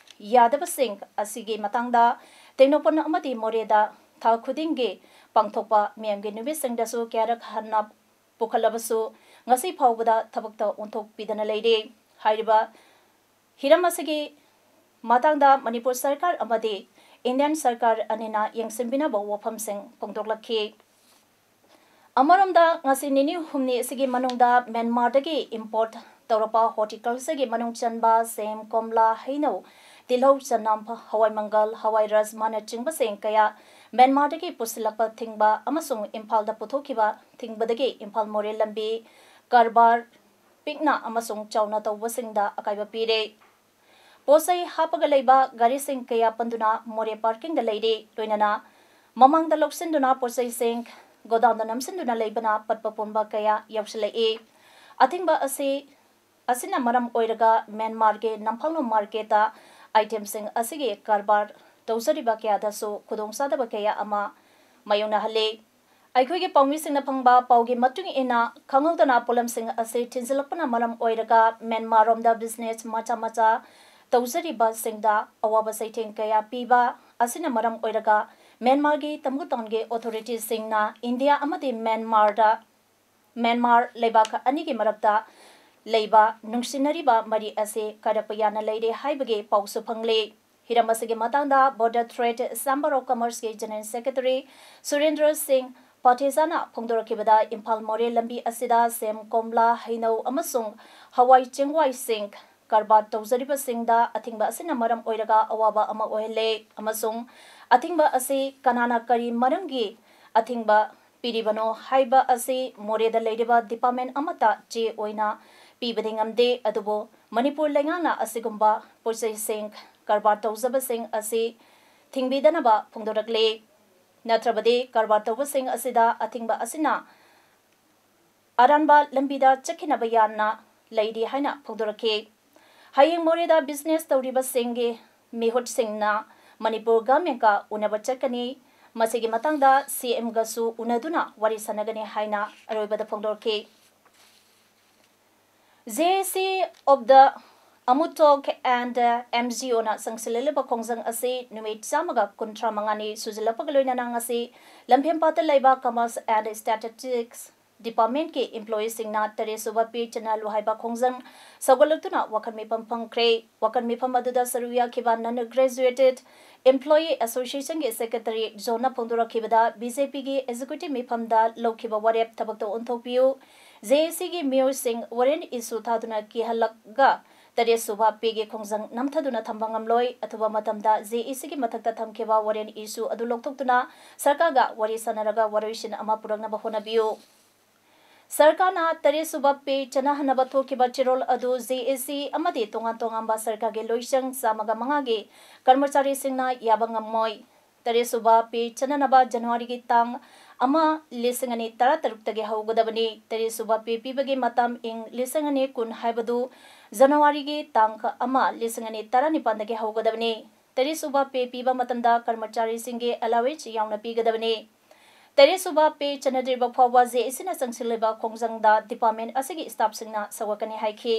ꯌꯥꯗꯕꯁꯤꯡ ꯑꯁꯤꯒꯤ ꯃꯇꯥꯡꯗ ꯇꯦꯡꯅꯧꯄꯜ ꯑꯃꯗꯤ ꯃꯣꯔꯦꯗ ꯊꯥ ꯈꯨꯗꯤꯡꯒꯤ ꯄꯥꯡꯊꯣꯛꯄ ꯃꯤꯌꯥꯝꯒꯤ ꯅꯨꯃꯤꯠꯁꯤꯡꯗꯁꯨ ꯀꯌꯥꯔꯛ ꯍꯟꯅ ꯄꯨꯈꯠꯂꯕꯁꯨ ꯉꯁꯤ ꯐꯥꯎꯕꯗ ꯊꯕꯛꯇ ꯑꯣꯟꯊꯣꯛꯄꯤꯗꯅ ꯂꯩꯔꯤ꯫ ꯍꯥꯏꯔꯤꯕ ꯍꯤꯔꯝ ꯑꯁꯤꯒꯤ ꯃꯇꯥꯡꯗ ꯃꯅꯤꯄꯨꯔ ꯁꯔꯀꯥꯔ ꯑꯃꯗꯤ ꯏꯟꯗꯤꯌꯥꯟ ꯁꯔꯀꯥꯔ ꯑꯅꯤꯅ ꯌꯦꯡꯁꯤꯟꯕꯤꯅꯕ ꯋꯥꯐꯝꯁꯤꯡ ꯐꯣꯡꯗꯣꯛꯂꯛꯈꯤ꯫ ꯑꯃꯔꯣꯝꯗ, ꯉꯁꯤ ꯅꯤꯅꯤ ꯍꯨꯝꯅꯤ ꯑꯁꯤꯒꯤ ꯃꯅꯨꯡꯗ ꯃ꯭ꯌꯥꯟꯃꯥꯔꯗꯒꯤ ꯏꯝꯄꯣꯔꯠ ꯇꯧꯔꯛꯄ ꯍꯣꯔꯇꯤꯀꯜꯆꯔꯒꯤ ꯃꯅꯨꯡ ꯆꯟꯕ ꯁꯦꯝ, ꯀꯣꯝꯂꯥ, ꯍꯩꯅꯧ, ꯇꯤꯜꯍꯧ, ꯆꯅꯝ, ꯍꯋꯥꯏ ꯃꯪꯒꯜ, ꯍꯋꯥꯏ ꯔꯥꯖꯃꯥꯅꯆꯤꯡꯕꯁꯤꯡ ꯀꯌꯥ ꯃ꯭ꯌꯥꯟꯃꯥꯔꯗꯒꯤ ꯄꯨꯁꯤꯜꯂꯛꯄ ꯊꯤꯡꯕ ꯑꯃꯁꯨꯡ ꯏꯝꯐꯥꯜꯗ ꯄꯨꯊꯣꯛꯈꯤꯕ ꯊꯤꯡꯕꯗꯒꯤ ꯏꯝꯐꯥꯜ ꯃꯣꯔꯦ ꯂꯝꯕꯤ ꯀꯔꯕꯥꯔ ꯄꯤꯛꯅ ꯑꯃꯁꯨꯡ ꯆꯥꯎꯅ ꯇꯧꯕꯁꯤꯡꯗ ꯑꯀꯥꯏꯕ ꯄꯤꯔꯦ꯫ ꯄꯣꯠꯆꯩ ꯍꯥꯞꯄꯒ ꯂꯩꯕ ꯒꯥꯔꯤꯁꯤꯡ ꯀꯌꯥ ꯄꯟꯗꯨꯅ ꯃꯣꯔꯦ ꯄꯥꯔꯀꯤꯡꯗ ꯂꯩꯔꯤ꯫ ꯂꯣꯏꯅꯅ ꯃꯃꯥꯡꯗ ꯂꯧꯁꯤꯟꯗꯨꯅ ꯄꯣꯠꯆꯩꯁꯤꯡ ꯒꯣꯗꯥꯎꯟꯗ ꯅꯝꯁꯤꯟꯗꯨꯅ ꯂꯩꯕꯅ ꯄꯠꯄ ꯄꯨꯝꯕ ꯀꯌꯥ ꯌꯥꯎꯁꯤꯜꯂꯛꯏ꯫ ꯑꯊꯤꯡꯕ ꯑꯁꯤ, ꯑꯁꯤꯅ ꯃꯔꯝ ꯑꯣꯏꯔꯒ ꯃ꯭ꯌꯥꯟꯃꯥꯔꯒꯤ ꯅꯝꯐꯥꯂꯣꯡ ꯃꯥꯔꯀꯦꯠꯇ ꯑꯥꯏꯇꯦꯝꯁꯤꯡ ꯑꯁꯤꯒꯤ ꯀꯔꯕꯥꯔ ꯇꯧꯖꯔꯤꯕ ꯀꯌꯥꯗꯁꯨ ꯈꯨꯗꯣꯡꯆꯥꯗꯕ ꯀꯌꯥ ꯑꯃ ꯃꯥꯌꯣꯛꯅꯍꯜꯂꯤ꯫ ꯑꯩꯈꯣꯏꯒꯤ ꯄꯥꯎꯃꯤꯁꯤꯡꯅ ꯐꯪꯕ ꯄꯥꯎꯒꯤ ꯃꯇꯨꯡ ꯏꯟꯅ, ꯈꯪꯍꯧꯗꯅ ꯄꯣꯠꯂꯝꯁꯤꯡ ꯑꯁꯤ ꯊꯤꯟꯖꯤꯜꯂꯛꯄꯅ ꯃꯔꯝ ꯑꯣꯏꯔꯒ ꯃ꯭ꯌꯥꯟꯃꯥꯔꯔꯣꯝꯗ ꯕꯤꯖꯤꯅꯦꯁ ꯃꯆꯥ ꯃꯆꯥ ꯇꯧꯖꯔꯤꯕꯁꯤꯡꯗ ꯑꯋꯥꯕ ꯆꯩꯊꯦꯡ ꯀꯌꯥ ꯄꯤꯕ ꯑꯁꯤꯅ ꯃꯔꯝ ꯑꯣꯏꯔꯒ ꯃ꯭ꯌꯥꯟꯃꯥꯔꯒꯤ ꯇꯃꯨꯇꯣꯟꯒꯤ ꯑꯣꯊꯣꯔꯤꯇꯤꯁꯤꯡꯅ ꯏꯟꯗꯤꯌꯥ ꯑꯃꯗꯤ ꯃ꯭ꯌꯥꯟꯃꯥꯔꯗ, ꯃ꯭ꯌꯥꯟꯃꯥꯔ ꯂꯩꯕꯥꯛ ꯑꯅꯤꯒꯤ ꯃꯔꯛꯇ ꯂꯩꯕ ꯅꯨꯡꯁꯤꯅꯔꯤꯕ ꯃꯔꯤ ꯑꯁꯤ ꯀꯥꯏꯔꯛꯄ ꯌꯥꯅ ꯂꯩꯔꯦ ꯍꯥꯏꯕꯒꯤ ꯄꯥꯎꯁꯨ ꯐꯪꯂꯤ꯫ ꯍꯤꯔꯝ ꯑꯁꯤꯒꯤ ꯃꯇꯥꯡꯗ Border Trade Chamber of Commerceꯀꯤ General Secretary ꯁꯨꯔꯦꯟꯗ꯭ꯔ ꯁꯤꯡ ꯄꯥꯊꯦꯖꯥꯅ ꯐꯣꯡꯗꯣꯔꯛꯈꯤꯕꯗ, ꯏꯝꯐꯥꯜ ꯃꯣꯔꯦ ꯂꯝꯕꯤ ꯑꯁꯤꯗ ꯁꯦꯝ, ꯀꯣꯝꯂꯥ, ꯍꯩꯅꯧ ꯑꯃꯁꯨꯡ ꯍꯋꯥꯏ ꯆꯦꯡꯋꯥꯏꯁꯤꯡ ꯀꯔꯕꯥꯔ ꯇꯧꯖꯔꯤꯕꯁꯤꯡꯗ ꯑꯊꯤꯡꯕ ꯑꯁꯤꯅ ꯃꯔꯝ ꯑꯣꯏꯔꯒ ꯑꯋꯥꯕ ꯑꯃ ꯑꯣꯏꯍꯜꯂꯦ ꯑꯃꯁꯨꯡ ꯑꯊꯤꯡꯕ ꯑꯁꯤ ꯀꯅꯥꯅ ꯀꯔꯤ ꯃꯔꯝꯒꯤ ꯑꯊꯤꯡꯕ ꯄꯤꯔꯤꯕꯅꯣ ꯍꯥꯏꯕ ꯑꯁꯤ ꯃꯣꯔꯦꯗ ꯂꯩꯔꯤꯕ department ꯑꯃꯠꯇ ꯆꯦ ꯑꯣꯏꯅ ꯄꯤꯕꯗꯤ ꯉꯝꯗꯦ꯫ ꯑꯗꯨꯕꯨ ꯃꯅꯤꯄꯨꯔ ꯂꯩꯉꯥꯛꯅ ꯑꯁꯤꯒꯨꯝꯕ ꯄꯣꯠꯆꯩꯁꯤꯡ ꯀꯔꯕꯥꯔ ꯇꯧꯖꯕꯁꯤꯡ ꯑꯁꯤ ꯊꯤꯡꯕꯤꯗꯅꯕ ꯐꯣꯡꯗꯣꯔꯛꯂꯤ꯫ ꯅꯠꯇ꯭ꯔꯕꯗꯤ ꯀꯔꯕꯥꯔ ꯇꯧꯕꯁꯤꯡ ꯑꯁꯤꯗ ꯑꯊꯤꯡꯕ ꯑꯁꯤꯅ ꯑꯔꯥꯟꯕ ꯂꯝꯕꯤꯗ ꯆꯠꯈꯤꯅꯕ ꯌꯥꯅ ꯂꯩꯔꯤ ꯍꯥꯏꯅ ꯐꯣꯡꯗꯣꯔꯛꯈꯤ꯫ ꯍꯌꯦꯡ ꯃꯣꯔꯦꯗ business ꯇꯧꯔꯤꯕꯁꯤꯡꯒꯤ ꯃꯤꯍꯨꯠꯁꯤꯡꯅ ꯃꯅꯤꯄꯨꯔ governmentꯀ ꯎꯅꯕ ꯆꯠꯀꯅꯤ꯫ ꯃꯁꯤꯒꯤ ꯃꯇꯥꯡꯗ CMꯒꯁꯨ ꯎꯅꯗꯨꯅ ꯋꯥꯔꯤ ꯁꯥꯟꯅꯒꯅꯤ ꯍꯥꯏꯅ ꯑꯔꯣꯏꯕꯗ ꯐꯣꯡꯗꯣꯔꯛꯈꯤ꯫ JAC of the Amutok and MGOꯅ ꯆꯪꯁꯤꯜꯂꯛꯂꯤꯕ ꯈꯣꯡꯖꯪ ꯑꯁꯤ ꯅꯨꯃꯤꯠ ꯆꯥꯝꯃꯒ ꯀꯨꯟꯊ꯭ꯔꯥ ꯃꯉꯥꯅꯤ ꯁꯨꯖꯤꯜꯂꯛꯄꯒ ꯂꯣꯏꯅꯅ ꯉꯁꯤ ꯂꯝꯐꯦꯜꯄꯥꯠꯇ ꯂꯩꯕ Commerce and Statistics Departmentꯀꯤ employeeꯁꯤꯡꯅ ꯇꯔꯦꯠ ꯁꯨꯕ pay ꯆꯠꯅꯍꯜꯂꯨ ꯍꯥꯏꯕ ꯈꯣꯡꯖꯪ ꯁꯧꯒꯠꯂꯛꯇꯨꯅ ꯋꯥꯈꯜ ꯃꯤꯐꯝ ꯐꯝꯈ꯭ꯔꯦ꯫ ꯋꯥꯈꯜ ꯃꯤꯐꯝ ꯑꯗꯨꯗ ꯁꯔꯨꯛ ꯌꯥꯈꯤꯕ non graduated employee associationꯒꯤ secretary ꯖꯣꯟꯅ ꯐꯣꯡꯗꯣꯔꯛꯈꯤꯕꯗ, BJPꯒꯤ executive ꯃꯤꯐꯝꯗ ꯂꯧꯈꯤꯕ ꯋꯥꯔꯦꯞ ꯊꯕꯛꯇ ꯑꯣꯟꯊꯣꯛꯄꯤꯌꯨ꯫ JACꯒꯤ ꯃꯤꯑꯣꯏꯁꯤꯡ warrant issue ꯊꯥꯗꯨꯅ ꯀꯤꯍꯜꯂꯒ ꯇꯔꯦꯠ ꯁꯨꯕ payꯒꯤ ꯈꯣꯡꯖꯪ ꯅꯝꯊꯗꯨꯅ ꯊꯝꯕ ꯉꯝꯂꯣꯏ꯫ ꯑꯊꯨꯕ ꯃꯇꯝꯗ JACꯒꯤ ꯃꯊꯛꯇ ꯊꯝꯈꯤꯕ warrant issue ꯑꯗꯨ ꯂꯧꯊꯣꯛꯇꯨꯅ ꯁꯔꯀꯥꯔꯒ ꯋꯥꯔꯤ ꯁꯥꯟꯅꯔꯒ ꯋꯥꯔꯣꯏꯁꯤꯟ ꯑꯃ ꯄꯨꯔꯛꯅꯕ ꯍꯣꯠꯅꯕꯤꯌꯨ꯫ ꯁꯔꯀꯥꯔꯅ ꯇꯔꯦꯠ ꯁꯨꯕ pay ꯆꯠꯅꯍꯟꯅꯕ ꯊꯣꯛꯈꯤꯕ ꯆꯦꯔꯣꯜ ꯑꯗꯨ JAC ꯑꯃꯗꯤ ꯇꯣꯉꯥꯟ ꯇꯣꯉꯥꯟꯕ ꯁꯔꯀꯥꯔꯒꯤ ꯂꯣꯏꯁꯪ ꯆꯥꯝꯃꯒ ꯃꯉꯥꯒꯤ ꯀꯔꯃꯆꯥꯔꯤꯁꯤꯡꯅ ꯌꯥꯕ ꯉꯝꯃꯣꯏ꯫ ꯇꯔꯦꯠ ꯁꯨꯕ pay ꯆꯠꯅꯅꯕ ꯖꯅꯋꯥꯔꯤꯒꯤ ꯇꯥꯡ ꯑꯃ, ꯂꯤꯁꯤꯡ ꯑꯅꯤ ꯇꯔꯥꯇꯔꯨꯛꯇꯒꯤ ꯍꯧꯒꯗꯕꯅꯤ꯫ ꯇꯔꯦꯠ ꯁꯨꯕ pay ꯄꯤꯕꯒꯤ ꯃꯇꯝ ꯏꯪ ꯂꯤꯁꯤꯡ ꯑꯅꯤ ꯀꯨꯟ ꯍꯥꯏꯕꯗꯨ ꯖꯅꯋꯥꯔꯤꯒꯤ ꯇꯥꯡ ꯑꯃ, ꯂꯤꯁꯤꯡ ꯑꯅꯤ ꯇꯔꯥꯅꯤꯄꯥꯟꯗꯒꯤ ꯍꯧꯒꯗꯕꯅꯤ꯫ ꯇꯔꯦꯠ ꯁꯨꯕ pay ꯄꯤꯕ ꯃꯇꯝꯗ ꯀꯔꯃꯆꯥꯔꯤꯁꯤꯡꯒꯤ allowance ꯌꯥꯎꯅ ꯄꯤꯒꯗꯕꯅꯤ꯫ ꯇꯔꯦꯠ ꯁꯨꯕ pay ꯆꯠꯅꯗ꯭ꯔꯤꯕ ꯐꯥꯎꯕ JACꯅ ꯆꯪꯁꯤꯜꯂꯤꯕ ꯈꯣꯡꯖꯪꯗ department ꯑꯁꯤꯒꯤ staffꯁꯤꯡꯅ ꯁꯧꯒꯠꯀꯅꯤ ꯍꯥꯏꯈꯤ꯫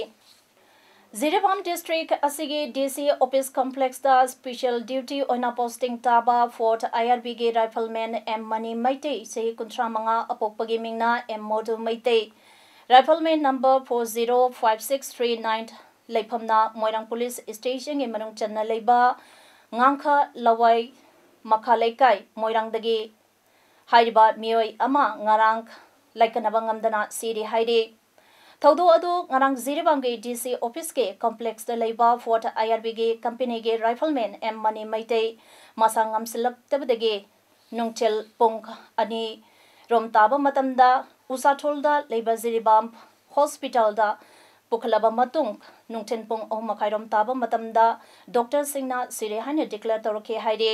ꯖꯤꯔꯤꯕꯥꯝ district ꯑꯁꯤꯒꯤ DC office complexꯇ special duty ꯑꯣꯏꯅ posting ꯇꯥꯕ Fourth IRBꯒꯤ rifleman M ꯃꯅꯤ ꯃꯩꯇꯩ, ꯆꯍꯤ ꯀꯨꯟꯊ꯭ꯔꯥ ꯃꯉꯥ, ꯑꯄꯣꯛꯄꯒꯤ ꯃꯤꯡꯅ M ꯃꯣꯗꯨ Meitei, rifleman number four zero five six three nine, ꯂꯩꯐꯝꯅ ꯃꯣꯏꯔꯥꯡ police stationꯒꯤ ꯃꯅꯨꯡ ꯆꯟꯅ ꯂꯩꯕ ꯉꯥꯡꯈ ꯂꯋꯥꯏ ꯃꯈꯥ ꯂꯩꯀꯥꯏ ꯃꯣꯏꯔꯥꯡꯗꯒꯤ ꯍꯥꯏꯔꯤꯕ ꯃꯤꯑꯣꯏ ꯑꯃ ꯉꯔꯥꯡ ꯂꯥꯏꯀꯠꯅꯕ ꯉꯝꯗꯅ ꯁꯤꯔꯤ ꯍꯥꯏꯔꯤ꯫ ꯊꯧꯗꯣꯛ ꯑꯗꯨ ꯉꯔꯥꯡ ꯖꯤꯔꯤꯕꯥꯝꯒꯤ DC officeꯀꯤ complexꯇ ꯂꯩꯕ Fourth IRBꯒꯤ companyꯒꯤ rifleman M ꯃꯅꯤ ꯃꯩꯇꯩ ꯃꯁꯥ ꯉꯝꯁꯤꯜꯂꯛꯇꯕꯗꯒꯤ ꯅꯨꯡꯊꯤꯜ ꯄꯨꯡ ꯑꯅꯤ ꯔꯣꯝ ꯇꯥꯕ ꯃꯇꯝꯗ ꯎꯁꯥꯊꯣꯜꯗ ꯂꯩꯕ ꯖꯤꯔꯤꯕꯥꯝ hospitalꯗ ꯄꯨꯈꯠꯂꯕ ꯃꯇꯨꯡ ꯅꯨꯡꯊꯤꯜ ꯄꯨꯡ ꯑꯍꯨꯝ ꯃꯈꯥꯏꯔꯣꯝ ꯇꯥꯕ ꯃꯇꯝꯗ doctorꯁꯤꯡꯅ ꯁꯤꯔꯦ ꯍꯥꯏꯅ declare ꯇꯧꯔꯛꯈꯤ ꯍꯥꯏꯔꯤ꯫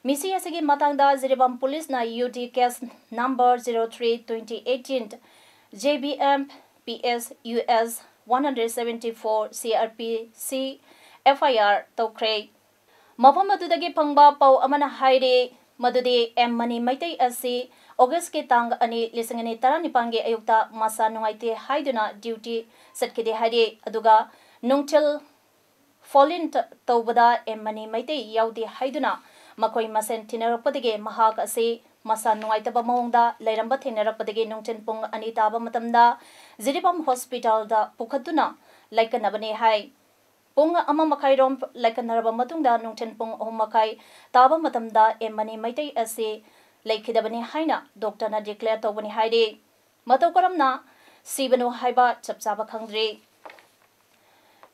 ꯃꯤꯁꯤ ꯑꯁꯤꯒꯤ ꯃꯇꯥꯡꯗ Jiribam policeꯅ UD case number zero three twenty eighteen JBM PS US one hundred seventy four CrPC FIR ꯇꯧꯈ꯭ꯔꯦ꯫ ꯃꯐꯝ ꯑꯗꯨꯗꯒꯤ ꯐꯪꯕ ꯄꯥꯎ ꯑꯃꯅ ꯍꯥꯏꯔꯤ ꯃꯗꯨꯗꯤ M ꯃꯅꯤ ꯃꯩꯇꯩ ꯑꯁꯤ Augustꯀꯤ ꯇꯥꯡ ꯑꯅꯤ, ꯂꯤꯁꯤꯡ ꯑꯅꯤ ꯇꯔꯥꯅꯤꯄꯥꯟꯒꯤ ꯑꯌꯨꯛꯇ ꯃꯁꯥ ꯅꯨꯡꯉꯥꯏꯇꯦ ꯍꯥꯏꯗꯨꯅ duty ꯆꯠꯈꯤꯗꯦ ꯍꯥꯏꯔꯤ꯫ ꯑꯗꯨꯒ ꯅꯨꯡꯊꯤꯜ phone-in ꯇꯧꯕꯗ M ꯃꯅꯤ ꯃꯩꯇꯩ ꯌꯥꯎꯗꯦ ꯍꯥꯏꯗꯨꯅ ꯃꯈꯣꯏ ꯃꯁꯦꯟ ꯊꯤꯅꯔꯛꯄꯗꯒꯤ ꯃꯍꯥꯛ ꯑꯁꯤ ꯃꯁꯥ ꯅꯨꯡꯉꯥꯏꯇꯕ ꯃꯑꯣꯡꯗ ꯂꯩꯔꯝꯕ ꯊꯦꯡꯅꯔꯛꯄꯗꯒꯤ ꯅꯨꯡꯊꯤꯜ ꯄꯨꯡ ꯑꯅꯤ ꯇꯥꯕ ꯃꯇꯝꯗ ꯖꯤꯔꯤꯕꯥꯝ hospitalꯗ ꯄꯨꯈꯠꯇꯨꯅ ꯂꯥꯏꯀꯠꯅꯕꯅꯤ ꯍꯥꯏ꯫ ꯄꯨꯡ ꯑꯃ ꯃꯈꯥꯏꯔꯣꯝ ꯂꯥꯏꯀꯠꯅꯔꯕ ꯃꯇꯨꯡꯗ ꯅꯨꯡꯊꯤꯜ ꯄꯨꯡ ꯑꯍꯨꯝ ꯃꯈꯥꯏ ꯇꯥꯕ ꯃꯇꯝꯗ M ꯃꯅꯤ ꯃꯩꯇꯩ ꯑꯁꯤ ꯂꯩꯈꯤꯗꯕꯅꯤ ꯍꯥꯏꯅ doctorꯅ declare ꯇꯧꯕꯅꯤ ꯍꯥꯏꯔꯤ꯫ ꯃꯇꯧ ꯀꯔꯝꯅ ꯁꯤꯕꯅꯣ ꯍꯥꯏꯕ ꯆꯞ ꯆꯥꯕ ꯈꯪꯗ꯭ꯔꯤ꯫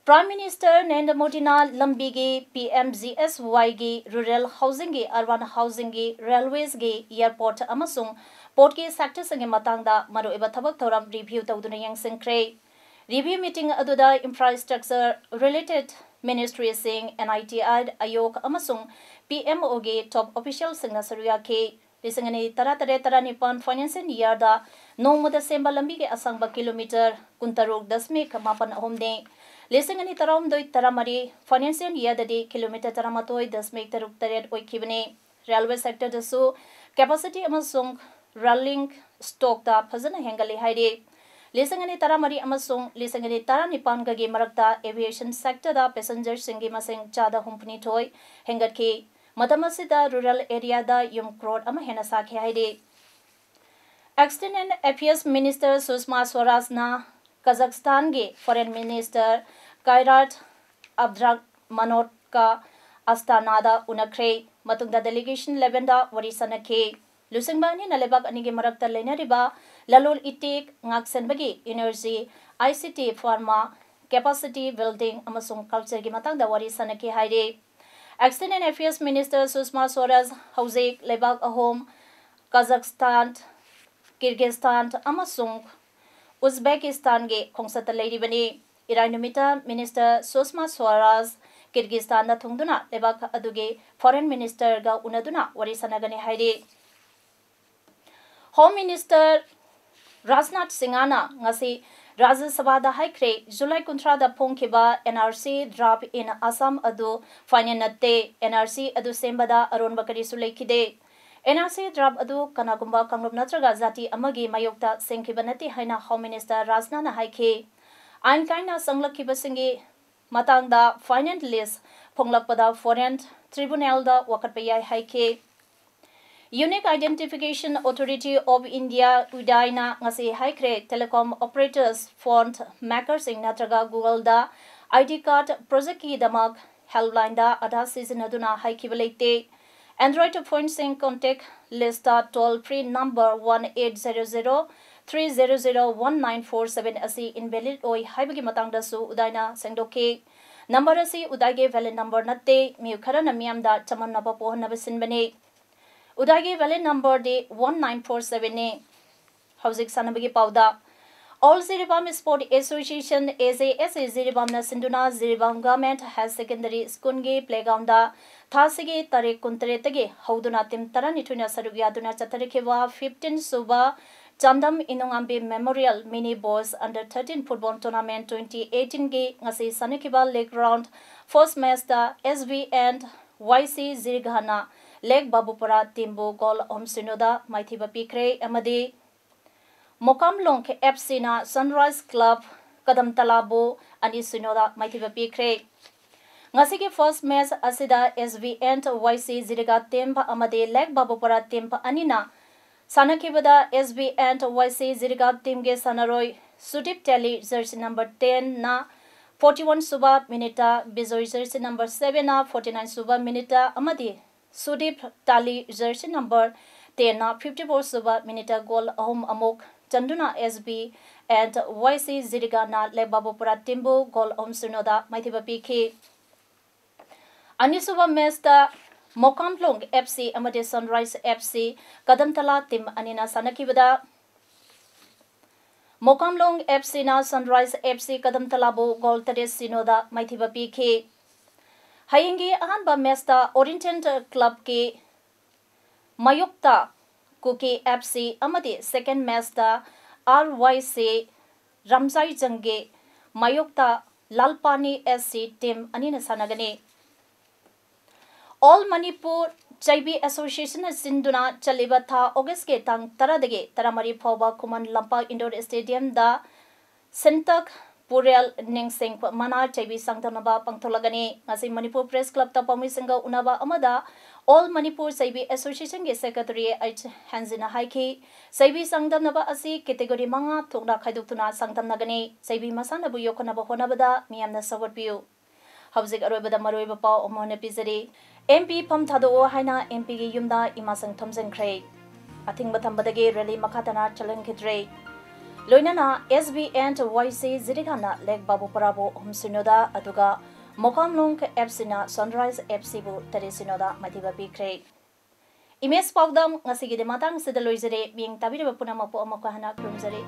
Prime Minister ꯅꯔꯦꯟꯗ꯭ꯔ ꯃꯣꯗꯤꯅ ꯂꯝꯕꯤꯒꯤ PMGSYꯒꯤ rural housingꯒꯤ, urban housingꯒꯤ, railwaysꯒꯤ, airport ꯑꯃꯁꯨꯡ portꯀꯤ sectorꯁꯤꯡꯒꯤ ꯃꯇꯥꯡꯗ ꯃꯔꯨꯑꯣꯏꯕ ꯊꯕꯛ ꯊꯧꯔꯝ review ꯇꯧꯗꯨꯅ ꯌꯦꯡꯁꯤꯟꯈ꯭ꯔꯦ꯫ Review meeting ꯑꯗꯨꯗ infrastructure related ministryꯁꯤꯡ, NITI Aayog ꯑꯃꯁꯨꯡ PMOꯒꯤ top officialꯁꯤꯡꯅ ꯁꯔꯨꯛ ꯌꯥꯈꯤ꯫ ꯂꯤꯁꯤꯡ ꯑꯅꯤ ꯇꯔꯥꯇꯔꯦꯠ ꯇꯔꯥꯅꯤꯄꯥꯟ financial yearꯗ ꯅꯣꯡꯃꯗ ꯁꯦꯝꯕ ꯂꯝꯕꯤꯒꯤ ꯑꯁꯥꯡꯕ kilometre ꯀꯨꯟꯇꯔꯨꯛ ꯗꯁꯃꯤꯛ ꯃꯥꯄꯟ ꯑꯍꯨꯝꯅꯤ꯫ ꯂꯤꯁꯤꯡ ꯑꯅꯤ ꯇꯔꯥꯍꯨꯝꯗꯣꯏ ꯇꯔꯥꯃꯔꯤ financial yearꯗꯗꯤ kilometre ꯇꯔꯥꯃꯥꯊꯣꯏ ꯗꯁꯃꯤꯛ ꯇꯔꯨꯛ ꯇꯔꯦꯠ ꯑꯣꯏꯈꯤꯕꯅꯤ꯫ Railway sectorꯗꯁꯨ capacity ꯑꯃꯁꯨꯡ rolling stockꯇ ꯐꯖꯅ ꯍꯦꯟꯒꯠꯂꯤ ꯍꯥꯏꯔꯤ꯫ ꯂꯤꯁꯤꯡ ꯑꯅꯤ ꯇꯔꯥꯃꯔꯤ ꯑꯃꯁꯨꯡ ꯂꯤꯁꯤꯡ ꯑꯅꯤ ꯇꯔꯥꯅꯤꯄꯥꯟꯒꯒꯤ ꯃꯔꯛꯇ aviation sectorꯗ passengerꯁꯤꯡꯒꯤ ꯃꯁꯤꯡ ꯆꯥꯗ ꯍꯨꯝꯐꯨꯅꯤꯊꯣꯏ ꯍꯦꯟꯒꯠꯈꯤ꯫ ꯃꯇꯝ ꯑꯁꯤꯗ rural areaꯗ ꯌꯨꯝ crore ꯑꯃ ꯍꯦꯟꯅ ꯁꯥꯈꯤ ꯍꯥꯏꯔꯤ꯫ External Affairs Minister ꯁꯨꯁꯃꯥ ꯁ꯭ꯋꯔꯥꯖꯅ ꯀꯖꯥꯛꯁꯇꯥꯟꯒꯤ Foreign Minister ꯀꯥꯏꯔꯥꯠ ꯑꯕꯗ꯭ꯔꯥꯛꯃꯥꯅꯣꯚꯀ ꯑꯁꯇꯥꯅꯥꯗ ꯎꯅꯈ꯭ꯔꯦ꯫ ꯃꯇꯨꯡꯗ delegation levelꯗ ꯋꯥꯔꯤ ꯁꯥꯅꯈꯤ꯫ ꯂꯨꯆꯤꯡꯕ ꯑꯅꯤꯅ ꯂꯩꯕꯥꯛ ꯑꯅꯤꯒꯤ ꯃꯔꯛꯇ ꯂꯩꯅꯔꯤꯕ ꯂꯂꯣꯜ ꯏꯇꯤꯛ, ꯉꯥꯛꯁꯦꯟꯕꯒꯤ, energy, ICT, pharma, capacity building ꯑꯃꯁꯨꯡ cultureꯒꯤ ꯃꯇꯥꯡꯗ ꯋꯥꯔꯤ ꯁꯥꯅꯈꯤ ꯍꯥꯏꯔꯤ꯫ External Affairs Minister ꯁꯨꯁꯃꯥ ꯁ꯭ꯋꯔꯥꯖ ꯍꯧꯖꯤꯛ ꯂꯩꯕꯥꯛ ꯑꯍꯨꯝ, ꯀꯖꯥꯛꯁꯇꯥꯟ, ꯀꯤꯔꯒꯤꯁꯇꯥꯟ ꯑꯃꯁꯨꯡ ꯎꯖꯕꯦꯀꯤꯁꯇꯥꯟꯒꯤ ꯈꯣꯡꯆꯠꯇ ꯂꯩꯔꯤꯕꯅꯤ꯫ ꯏꯔꯥꯏ ꯅꯨꯃꯤꯠꯇ Minister ꯁꯨꯁꯃꯥ ꯁ꯭ꯋꯔꯥꯖ ꯀꯤꯔꯒꯤꯁꯇꯥꯟꯗ ꯊꯨꯡꯗꯨꯅ ꯂꯩꯕꯥꯛ ꯑꯗꯨꯒꯤ Foreign Ministerꯒ ꯎꯅꯗꯨꯅ ꯋꯥꯔꯤ ꯁꯥꯅꯒꯅꯤ ꯍꯥꯏꯔꯤ꯫ Home Minister ꯔꯥꯖꯅꯥꯊ ꯁꯤꯡꯍꯅ ꯉꯁꯤ ꯔꯥꯖ꯭ꯌ ꯁꯚꯥꯗ ꯍꯥꯏꯈ꯭ꯔꯦ, July ꯀꯨꯟꯊ꯭ꯔꯥꯗ ꯐꯣꯡꯈꯤꯕ NRC draft in Assam ꯑꯗꯨ final ꯅꯠꯇꯦ꯫ NRC ꯑꯗꯨ ꯁꯦꯝꯕꯗ ꯑꯔꯣꯟꯕ ꯀꯔꯤꯁꯨ ꯂꯩꯈꯤꯗꯦ꯫ NRC draft ꯑꯗꯨ ꯀꯅꯥꯒꯨꯝꯕ ꯀꯥꯡꯂꯨꯞ ꯅꯠꯇ꯭ꯔꯒ ꯖꯥꯇꯤ ꯑꯃꯒꯤ ꯃꯥꯌꯣꯛꯇ ꯁꯦꯝꯈꯤꯕ ꯅꯠꯇꯦ ꯍꯥꯏꯅ Home Minister ꯔꯥꯖꯅꯥꯊꯅ ꯍꯥꯏꯈꯤ꯫ ꯑꯥꯏꯟ ꯀꯥꯏꯅ ꯆꯪꯂꯛꯈꯤꯕꯁꯤꯡꯒꯤ ꯃꯇꯥꯡꯗ final list ꯐꯣꯡꯂꯛꯄꯗ Foreign Tribunalꯗ ꯋꯥꯀꯠꯄ ꯌꯥꯏ ꯍꯥꯏꯈꯤ꯫ Unique Identification Authority of India, UIDAIꯅ ꯉꯁꯤ ꯍꯥꯏꯈ꯭ꯔꯦ, telecom operators, phone makerꯁꯤꯡ ꯅꯠꯇ꯭ꯔꯒ Googleꯗ ID card projectꯀꯤꯗꯃꯛ helplineꯗ Aadhaar ꯁꯤꯖꯤꯟꯅꯗꯨꯅ ꯍꯥꯏꯈꯤꯕ ꯂꯩꯇꯦ꯫ Android phoneꯁꯤꯡ contact listꯇ toll free number one eight zero zero three zero zero one nine four seven ꯑꯁꯤ invalid ꯑꯣꯏ ꯍꯥꯏꯕꯒꯤ ꯃꯇꯥꯡꯗꯁꯨ UIDAIꯅ ꯁꯦꯡꯗꯣꯛꯈꯤ꯫ Number ꯑꯁꯤ UIDAIꯒꯤ valid number ꯅꯠꯇꯦ, ꯃꯤꯑꯣꯏ ꯈꯔꯅ ꯃꯤꯌꯥꯝꯗ ꯆꯃꯝꯅꯕ ꯄꯣꯛꯍꯟꯅꯕ ꯁꯤꯟꯕꯅꯤ꯫ UIDAIꯒꯤ valid numberꯗꯤ one nine four sevenꯅꯤ꯫ ꯍꯧꯖꯤꯛ ꯁꯥꯟꯅꯕꯒꯤ ꯄꯥꯎꯗ꯫ All Jiribam Sport Association, AJSA, ꯖꯤꯔꯤꯕꯥꯝꯅ ꯁꯤꯟꯗꯨꯅ ꯖꯤꯔꯤꯕꯥꯝ Government Higher Secondary Schoolꯒꯤ playgroundꯗ ꯊꯥꯁꯤꯒꯤ ꯇꯥꯔꯤꯛ ꯀꯨꯟꯇꯔꯦꯠꯇꯒꯤ ꯍꯧꯗꯨꯅ team ꯇꯔꯥꯅꯤꯊꯣꯏꯅ ꯁꯔꯨꯛ ꯌꯥꯗꯨꯅ ꯆꯠꯊꯔꯛꯈꯤꯕ fifteen ꯁꯨꯕ Chandam ꯏꯅꯨꯉꯥꯝꯕꯤ Memorial Mini Boys Under thirteen Football Tournament twenty eighteenꯒꯤ ꯉꯁꯤ ꯁꯥꯟꯅꯈꯤꯕ league round first matchꯇ SVN YC ꯖꯤꯔꯤꯒꯍꯥꯅ ꯂꯦꯛ ꯕꯥꯕꯨꯄꯨꯔꯥ teamꯕꯨ goal ꯑꯍꯨꯝ ꯁꯤꯅꯣꯗ ꯃꯥꯏꯊꯤꯕ ꯄꯤꯈ꯭ꯔꯦ ꯑꯃꯗꯤ ꯃꯣꯀꯥꯝꯂꯣꯡ ꯑꯦꯐ ꯁꯤꯅ ꯁꯟꯔꯥꯏꯖ ꯀ꯭ꯂꯕ ꯀꯗꯝꯇꯂꯥꯕꯨ ꯑꯅꯤ ꯁꯤꯅꯣꯗ ꯃꯥꯏꯊꯤꯕ ꯄꯤꯈ꯭ꯔꯦ꯫ ꯉꯁꯤꯒꯤ ꯐꯥꯔꯁ ꯃꯦꯆ ꯑꯁꯤꯗ ꯑꯦꯁ ꯕꯤ ꯑꯦꯟ ꯋꯥꯏ ꯁꯤ ꯖꯤꯔꯤꯒꯥ ꯇꯤꯝ ꯑꯃꯗꯤ ꯂꯦꯛ ꯕꯥꯕꯨꯄꯨꯔꯥ ꯇꯤꯝ ꯑꯅꯤꯅ ꯁꯥꯟꯅꯈꯤꯕꯗ, ꯑꯦꯁ ꯕꯤ ꯑꯦꯟ ꯋꯥꯏ ꯁꯤ ꯖꯤꯔꯤꯒꯥ ꯇꯤꯝꯒꯤ ꯁꯥꯟꯅꯔꯣꯏ ꯁꯨꯗꯤꯞ ꯇꯦꯂꯤ, ꯖꯔꯁꯤ ꯅꯝꯕꯔ ꯇꯦꯟꯅ ꯐꯣꯔꯇꯤ ꯋꯥꯟ ꯁꯨꯕ ꯃꯤꯅꯤꯠꯇ, Bijoy, jersey number ꯁꯚꯦꯟꯅ forty nine ꯁꯨꯕ ꯃꯤꯅꯤꯠꯇ ꯑꯃꯗꯤ ꯁꯨꯗꯤꯞ ꯇꯥꯂꯤ, ꯖꯔꯁꯤ ꯅꯝꯕꯔ ꯇꯦꯟꯅ ꯐꯤꯐꯇꯤ ꯐꯣꯔ ꯁꯨꯕ ꯃꯤꯅꯤꯠꯇ ꯒꯣꯜ ꯑꯍꯨꯝ ꯑꯃꯨꯛ ꯆꯟꯗꯨꯅ ꯑꯦꯁ ꯕꯤ ꯑꯦꯟ ꯋꯥꯏ ꯁꯤ ꯖꯤꯔꯤꯒꯥꯅ ꯂꯦꯛ ꯕꯥꯕꯨꯄꯨꯔꯥ ꯇꯤꯝꯕꯨ ꯒꯣꯜ ꯑꯍꯨꯝ ꯁꯤꯅꯣꯗ ꯃꯥꯏꯊꯤꯕ ꯄꯤꯈꯤ꯫ ꯑꯅꯤꯁꯨꯕ ꯃꯦꯆꯇ ꯃꯣꯀꯥꯝꯂꯣꯡ ꯑꯦꯐ ꯁꯤ ꯑꯃꯗꯤ ꯁꯟꯔꯥꯏꯖ ꯑꯦꯐ ꯁꯤ ꯀꯗꯝꯇꯂꯥ ꯇꯤꯝ ꯑꯅꯤꯅ ꯁꯥꯟꯅꯈꯤꯕꯗ, ꯃꯣꯀꯥꯝꯂꯣꯡ ꯑꯦꯐ ꯁꯤꯅ ꯁꯟꯔꯥꯏꯖ ꯑꯦꯐ ꯁꯤ ꯀꯗꯝꯇꯂꯥꯕꯨ ꯒꯣꯜ ꯇꯔꯦꯠ ꯁꯤꯅꯣꯗ ꯃꯥꯏꯊꯤꯕ ꯄꯤꯈꯤ꯫ ꯍꯌꯦꯡꯒꯤ ꯑꯍꯥꯟꯕ ꯃꯦꯆꯇ ꯑꯣꯔꯤꯌꯦꯟꯇꯦꯜ ꯀ꯭ꯂꯕꯀꯤ ꯃꯥꯌꯣꯛꯇ ꯀꯨꯀꯤ ꯑꯦꯐ ꯁꯤ ꯑꯃꯗꯤ ꯁꯦꯀꯦꯟ ꯃꯦꯆꯇ ꯑꯥꯔ ꯋꯥꯏ ꯁꯤ ꯔꯝꯖꯥꯏꯖꯪꯒꯤ ꯃꯥꯌꯣꯛꯇ ꯂꯥꯜꯄꯥꯅꯤ ꯑꯦꯁ ꯁꯤ ꯇꯤꯝ ꯑꯅꯤꯅ ꯁꯥꯟꯅꯒꯅꯤ꯫ ꯑꯣꯜ ꯃꯅꯤꯄꯨꯔ ꯆꯩꯕꯤ ꯑꯦꯁꯣꯁꯤꯌꯦꯁꯟꯅ ꯁꯤꯟꯗꯨꯅ ꯆꯠꯂꯤꯕ ꯊꯥ ꯑꯣꯒꯁꯀꯤ ꯇꯥꯡ ꯇꯔꯥꯗꯒꯤ ꯇꯔꯥꯃꯔꯤ ꯐꯥꯎꯕ ꯈꯨꯃꯟ ꯂꯝꯄꯥꯛ ꯏꯟꯗꯣꯔ ꯁ꯭ꯇꯦꯗꯤꯌꯝꯗ ꯁꯦꯟꯇꯛ ꯄꯨꯔꯦꯜ ꯅꯤꯡꯁꯤꯡ ꯃꯅꯥ ꯆꯩꯕꯤ ꯆꯥꯡꯗꯝꯅꯕ ꯄꯥꯡꯊꯣꯛꯂꯒꯅꯤ꯫ ꯉꯁꯤ ꯃꯅꯤꯄꯨꯔ ꯄ꯭ꯔꯦꯁ ꯀ꯭ꯂꯕꯇ ꯄꯥꯎꯃꯤꯁꯤꯡꯒ ꯎꯅꯕ ꯑꯃꯗ ꯑꯣꯜ ꯃꯅꯤꯄꯨꯔ ꯆꯩꯕꯤ ꯑꯦꯁꯣꯁꯤꯌꯦꯁꯟꯒꯤ ꯁꯦꯀ꯭ꯔꯦꯇꯔꯤ ꯑꯩꯆ ꯍꯦꯟꯖꯤꯅ ꯍꯥꯏꯈꯤ, ꯆꯩꯕꯤ ꯆꯥꯡꯗꯝꯅꯕ ꯑꯁꯤ ꯀꯦꯇꯦꯒꯣꯔꯤ ꯃꯉꯥ ꯊꯣꯛꯅ ꯈꯥꯏꯗꯣꯛꯇꯨꯅ ꯆꯥꯡꯗꯝꯅꯒꯅꯤ꯫ ꯆꯩꯕꯤ ꯃꯁꯥꯟꯅꯕꯨ ꯌꯣꯛꯈꯠꯅꯕ ꯍꯣꯠꯅꯕꯗ ꯃꯤꯌꯥꯝꯅ ꯁꯧꯒꯠꯄꯤꯌꯨ꯫ ꯍꯧꯖꯤꯛ ꯑꯔꯣꯏꯕꯗ ꯃꯔꯨꯑꯣꯏꯕ ꯄꯥꯎ ꯑꯃ ꯑꯣꯏꯅ ꯄꯤꯖꯔꯤ꯫ ꯑꯦꯝ ꯄꯤ ꯐꯝ ꯊꯥꯗꯣꯛꯑꯣ ꯍꯥꯏꯅ ꯑꯦꯝ ꯄꯤꯒꯤ ꯌꯨꯝꯗ ꯏꯃꯥꯁꯤꯡ ꯊꯣꯝꯖꯤꯟꯈ꯭ꯔꯦ꯫ ꯑꯊꯤꯡꯕ ꯊꯝꯕꯗꯒꯤ ꯔꯦꯂꯤ ꯃꯈꯥ ꯇꯥꯅ ꯆꯠꯍꯟꯈꯤꯗ꯭ꯔꯦ꯫ ꯂꯣꯏꯅꯅ ꯑꯦꯁ ꯕꯤ ꯑꯦꯟ ꯋꯥꯏ ꯁꯤ ꯖꯤꯔꯤꯒꯥꯅ ꯂꯦꯛ ꯕꯥꯕꯨꯄꯨꯔꯥꯕꯨ ꯑꯍꯨꯝ ꯁꯤꯅꯣꯗ, ꯑꯗꯨꯒ ꯃꯣꯀꯥꯝꯂꯣꯡ ꯑꯦꯐ ꯁꯤꯅ ꯁꯟꯔꯥꯏꯖ ꯑꯦꯐ ꯁꯤꯕꯨ ꯇꯔꯦꯠ ꯁꯤꯅꯣꯗ ꯃꯥꯏꯊꯤꯕ ꯄꯤꯈ꯭ꯔꯦ꯫ ꯏꯃꯦꯖ ꯄꯥꯎꯗꯝ ꯉꯁꯤꯒꯤꯗꯤ ꯃꯇꯥꯡ ꯑꯁꯤꯗ ꯂꯣꯏꯖꯔꯦ꯫ ꯃꯤꯠꯌꯦꯡ ꯇꯥꯕꯤꯔꯤꯕ ꯄꯨꯝꯅꯃꯛꯄꯨ ꯑꯃꯨꯛꯀ ꯍꯟꯅ ꯈꯨꯔꯨꯝꯖꯔꯤ꯫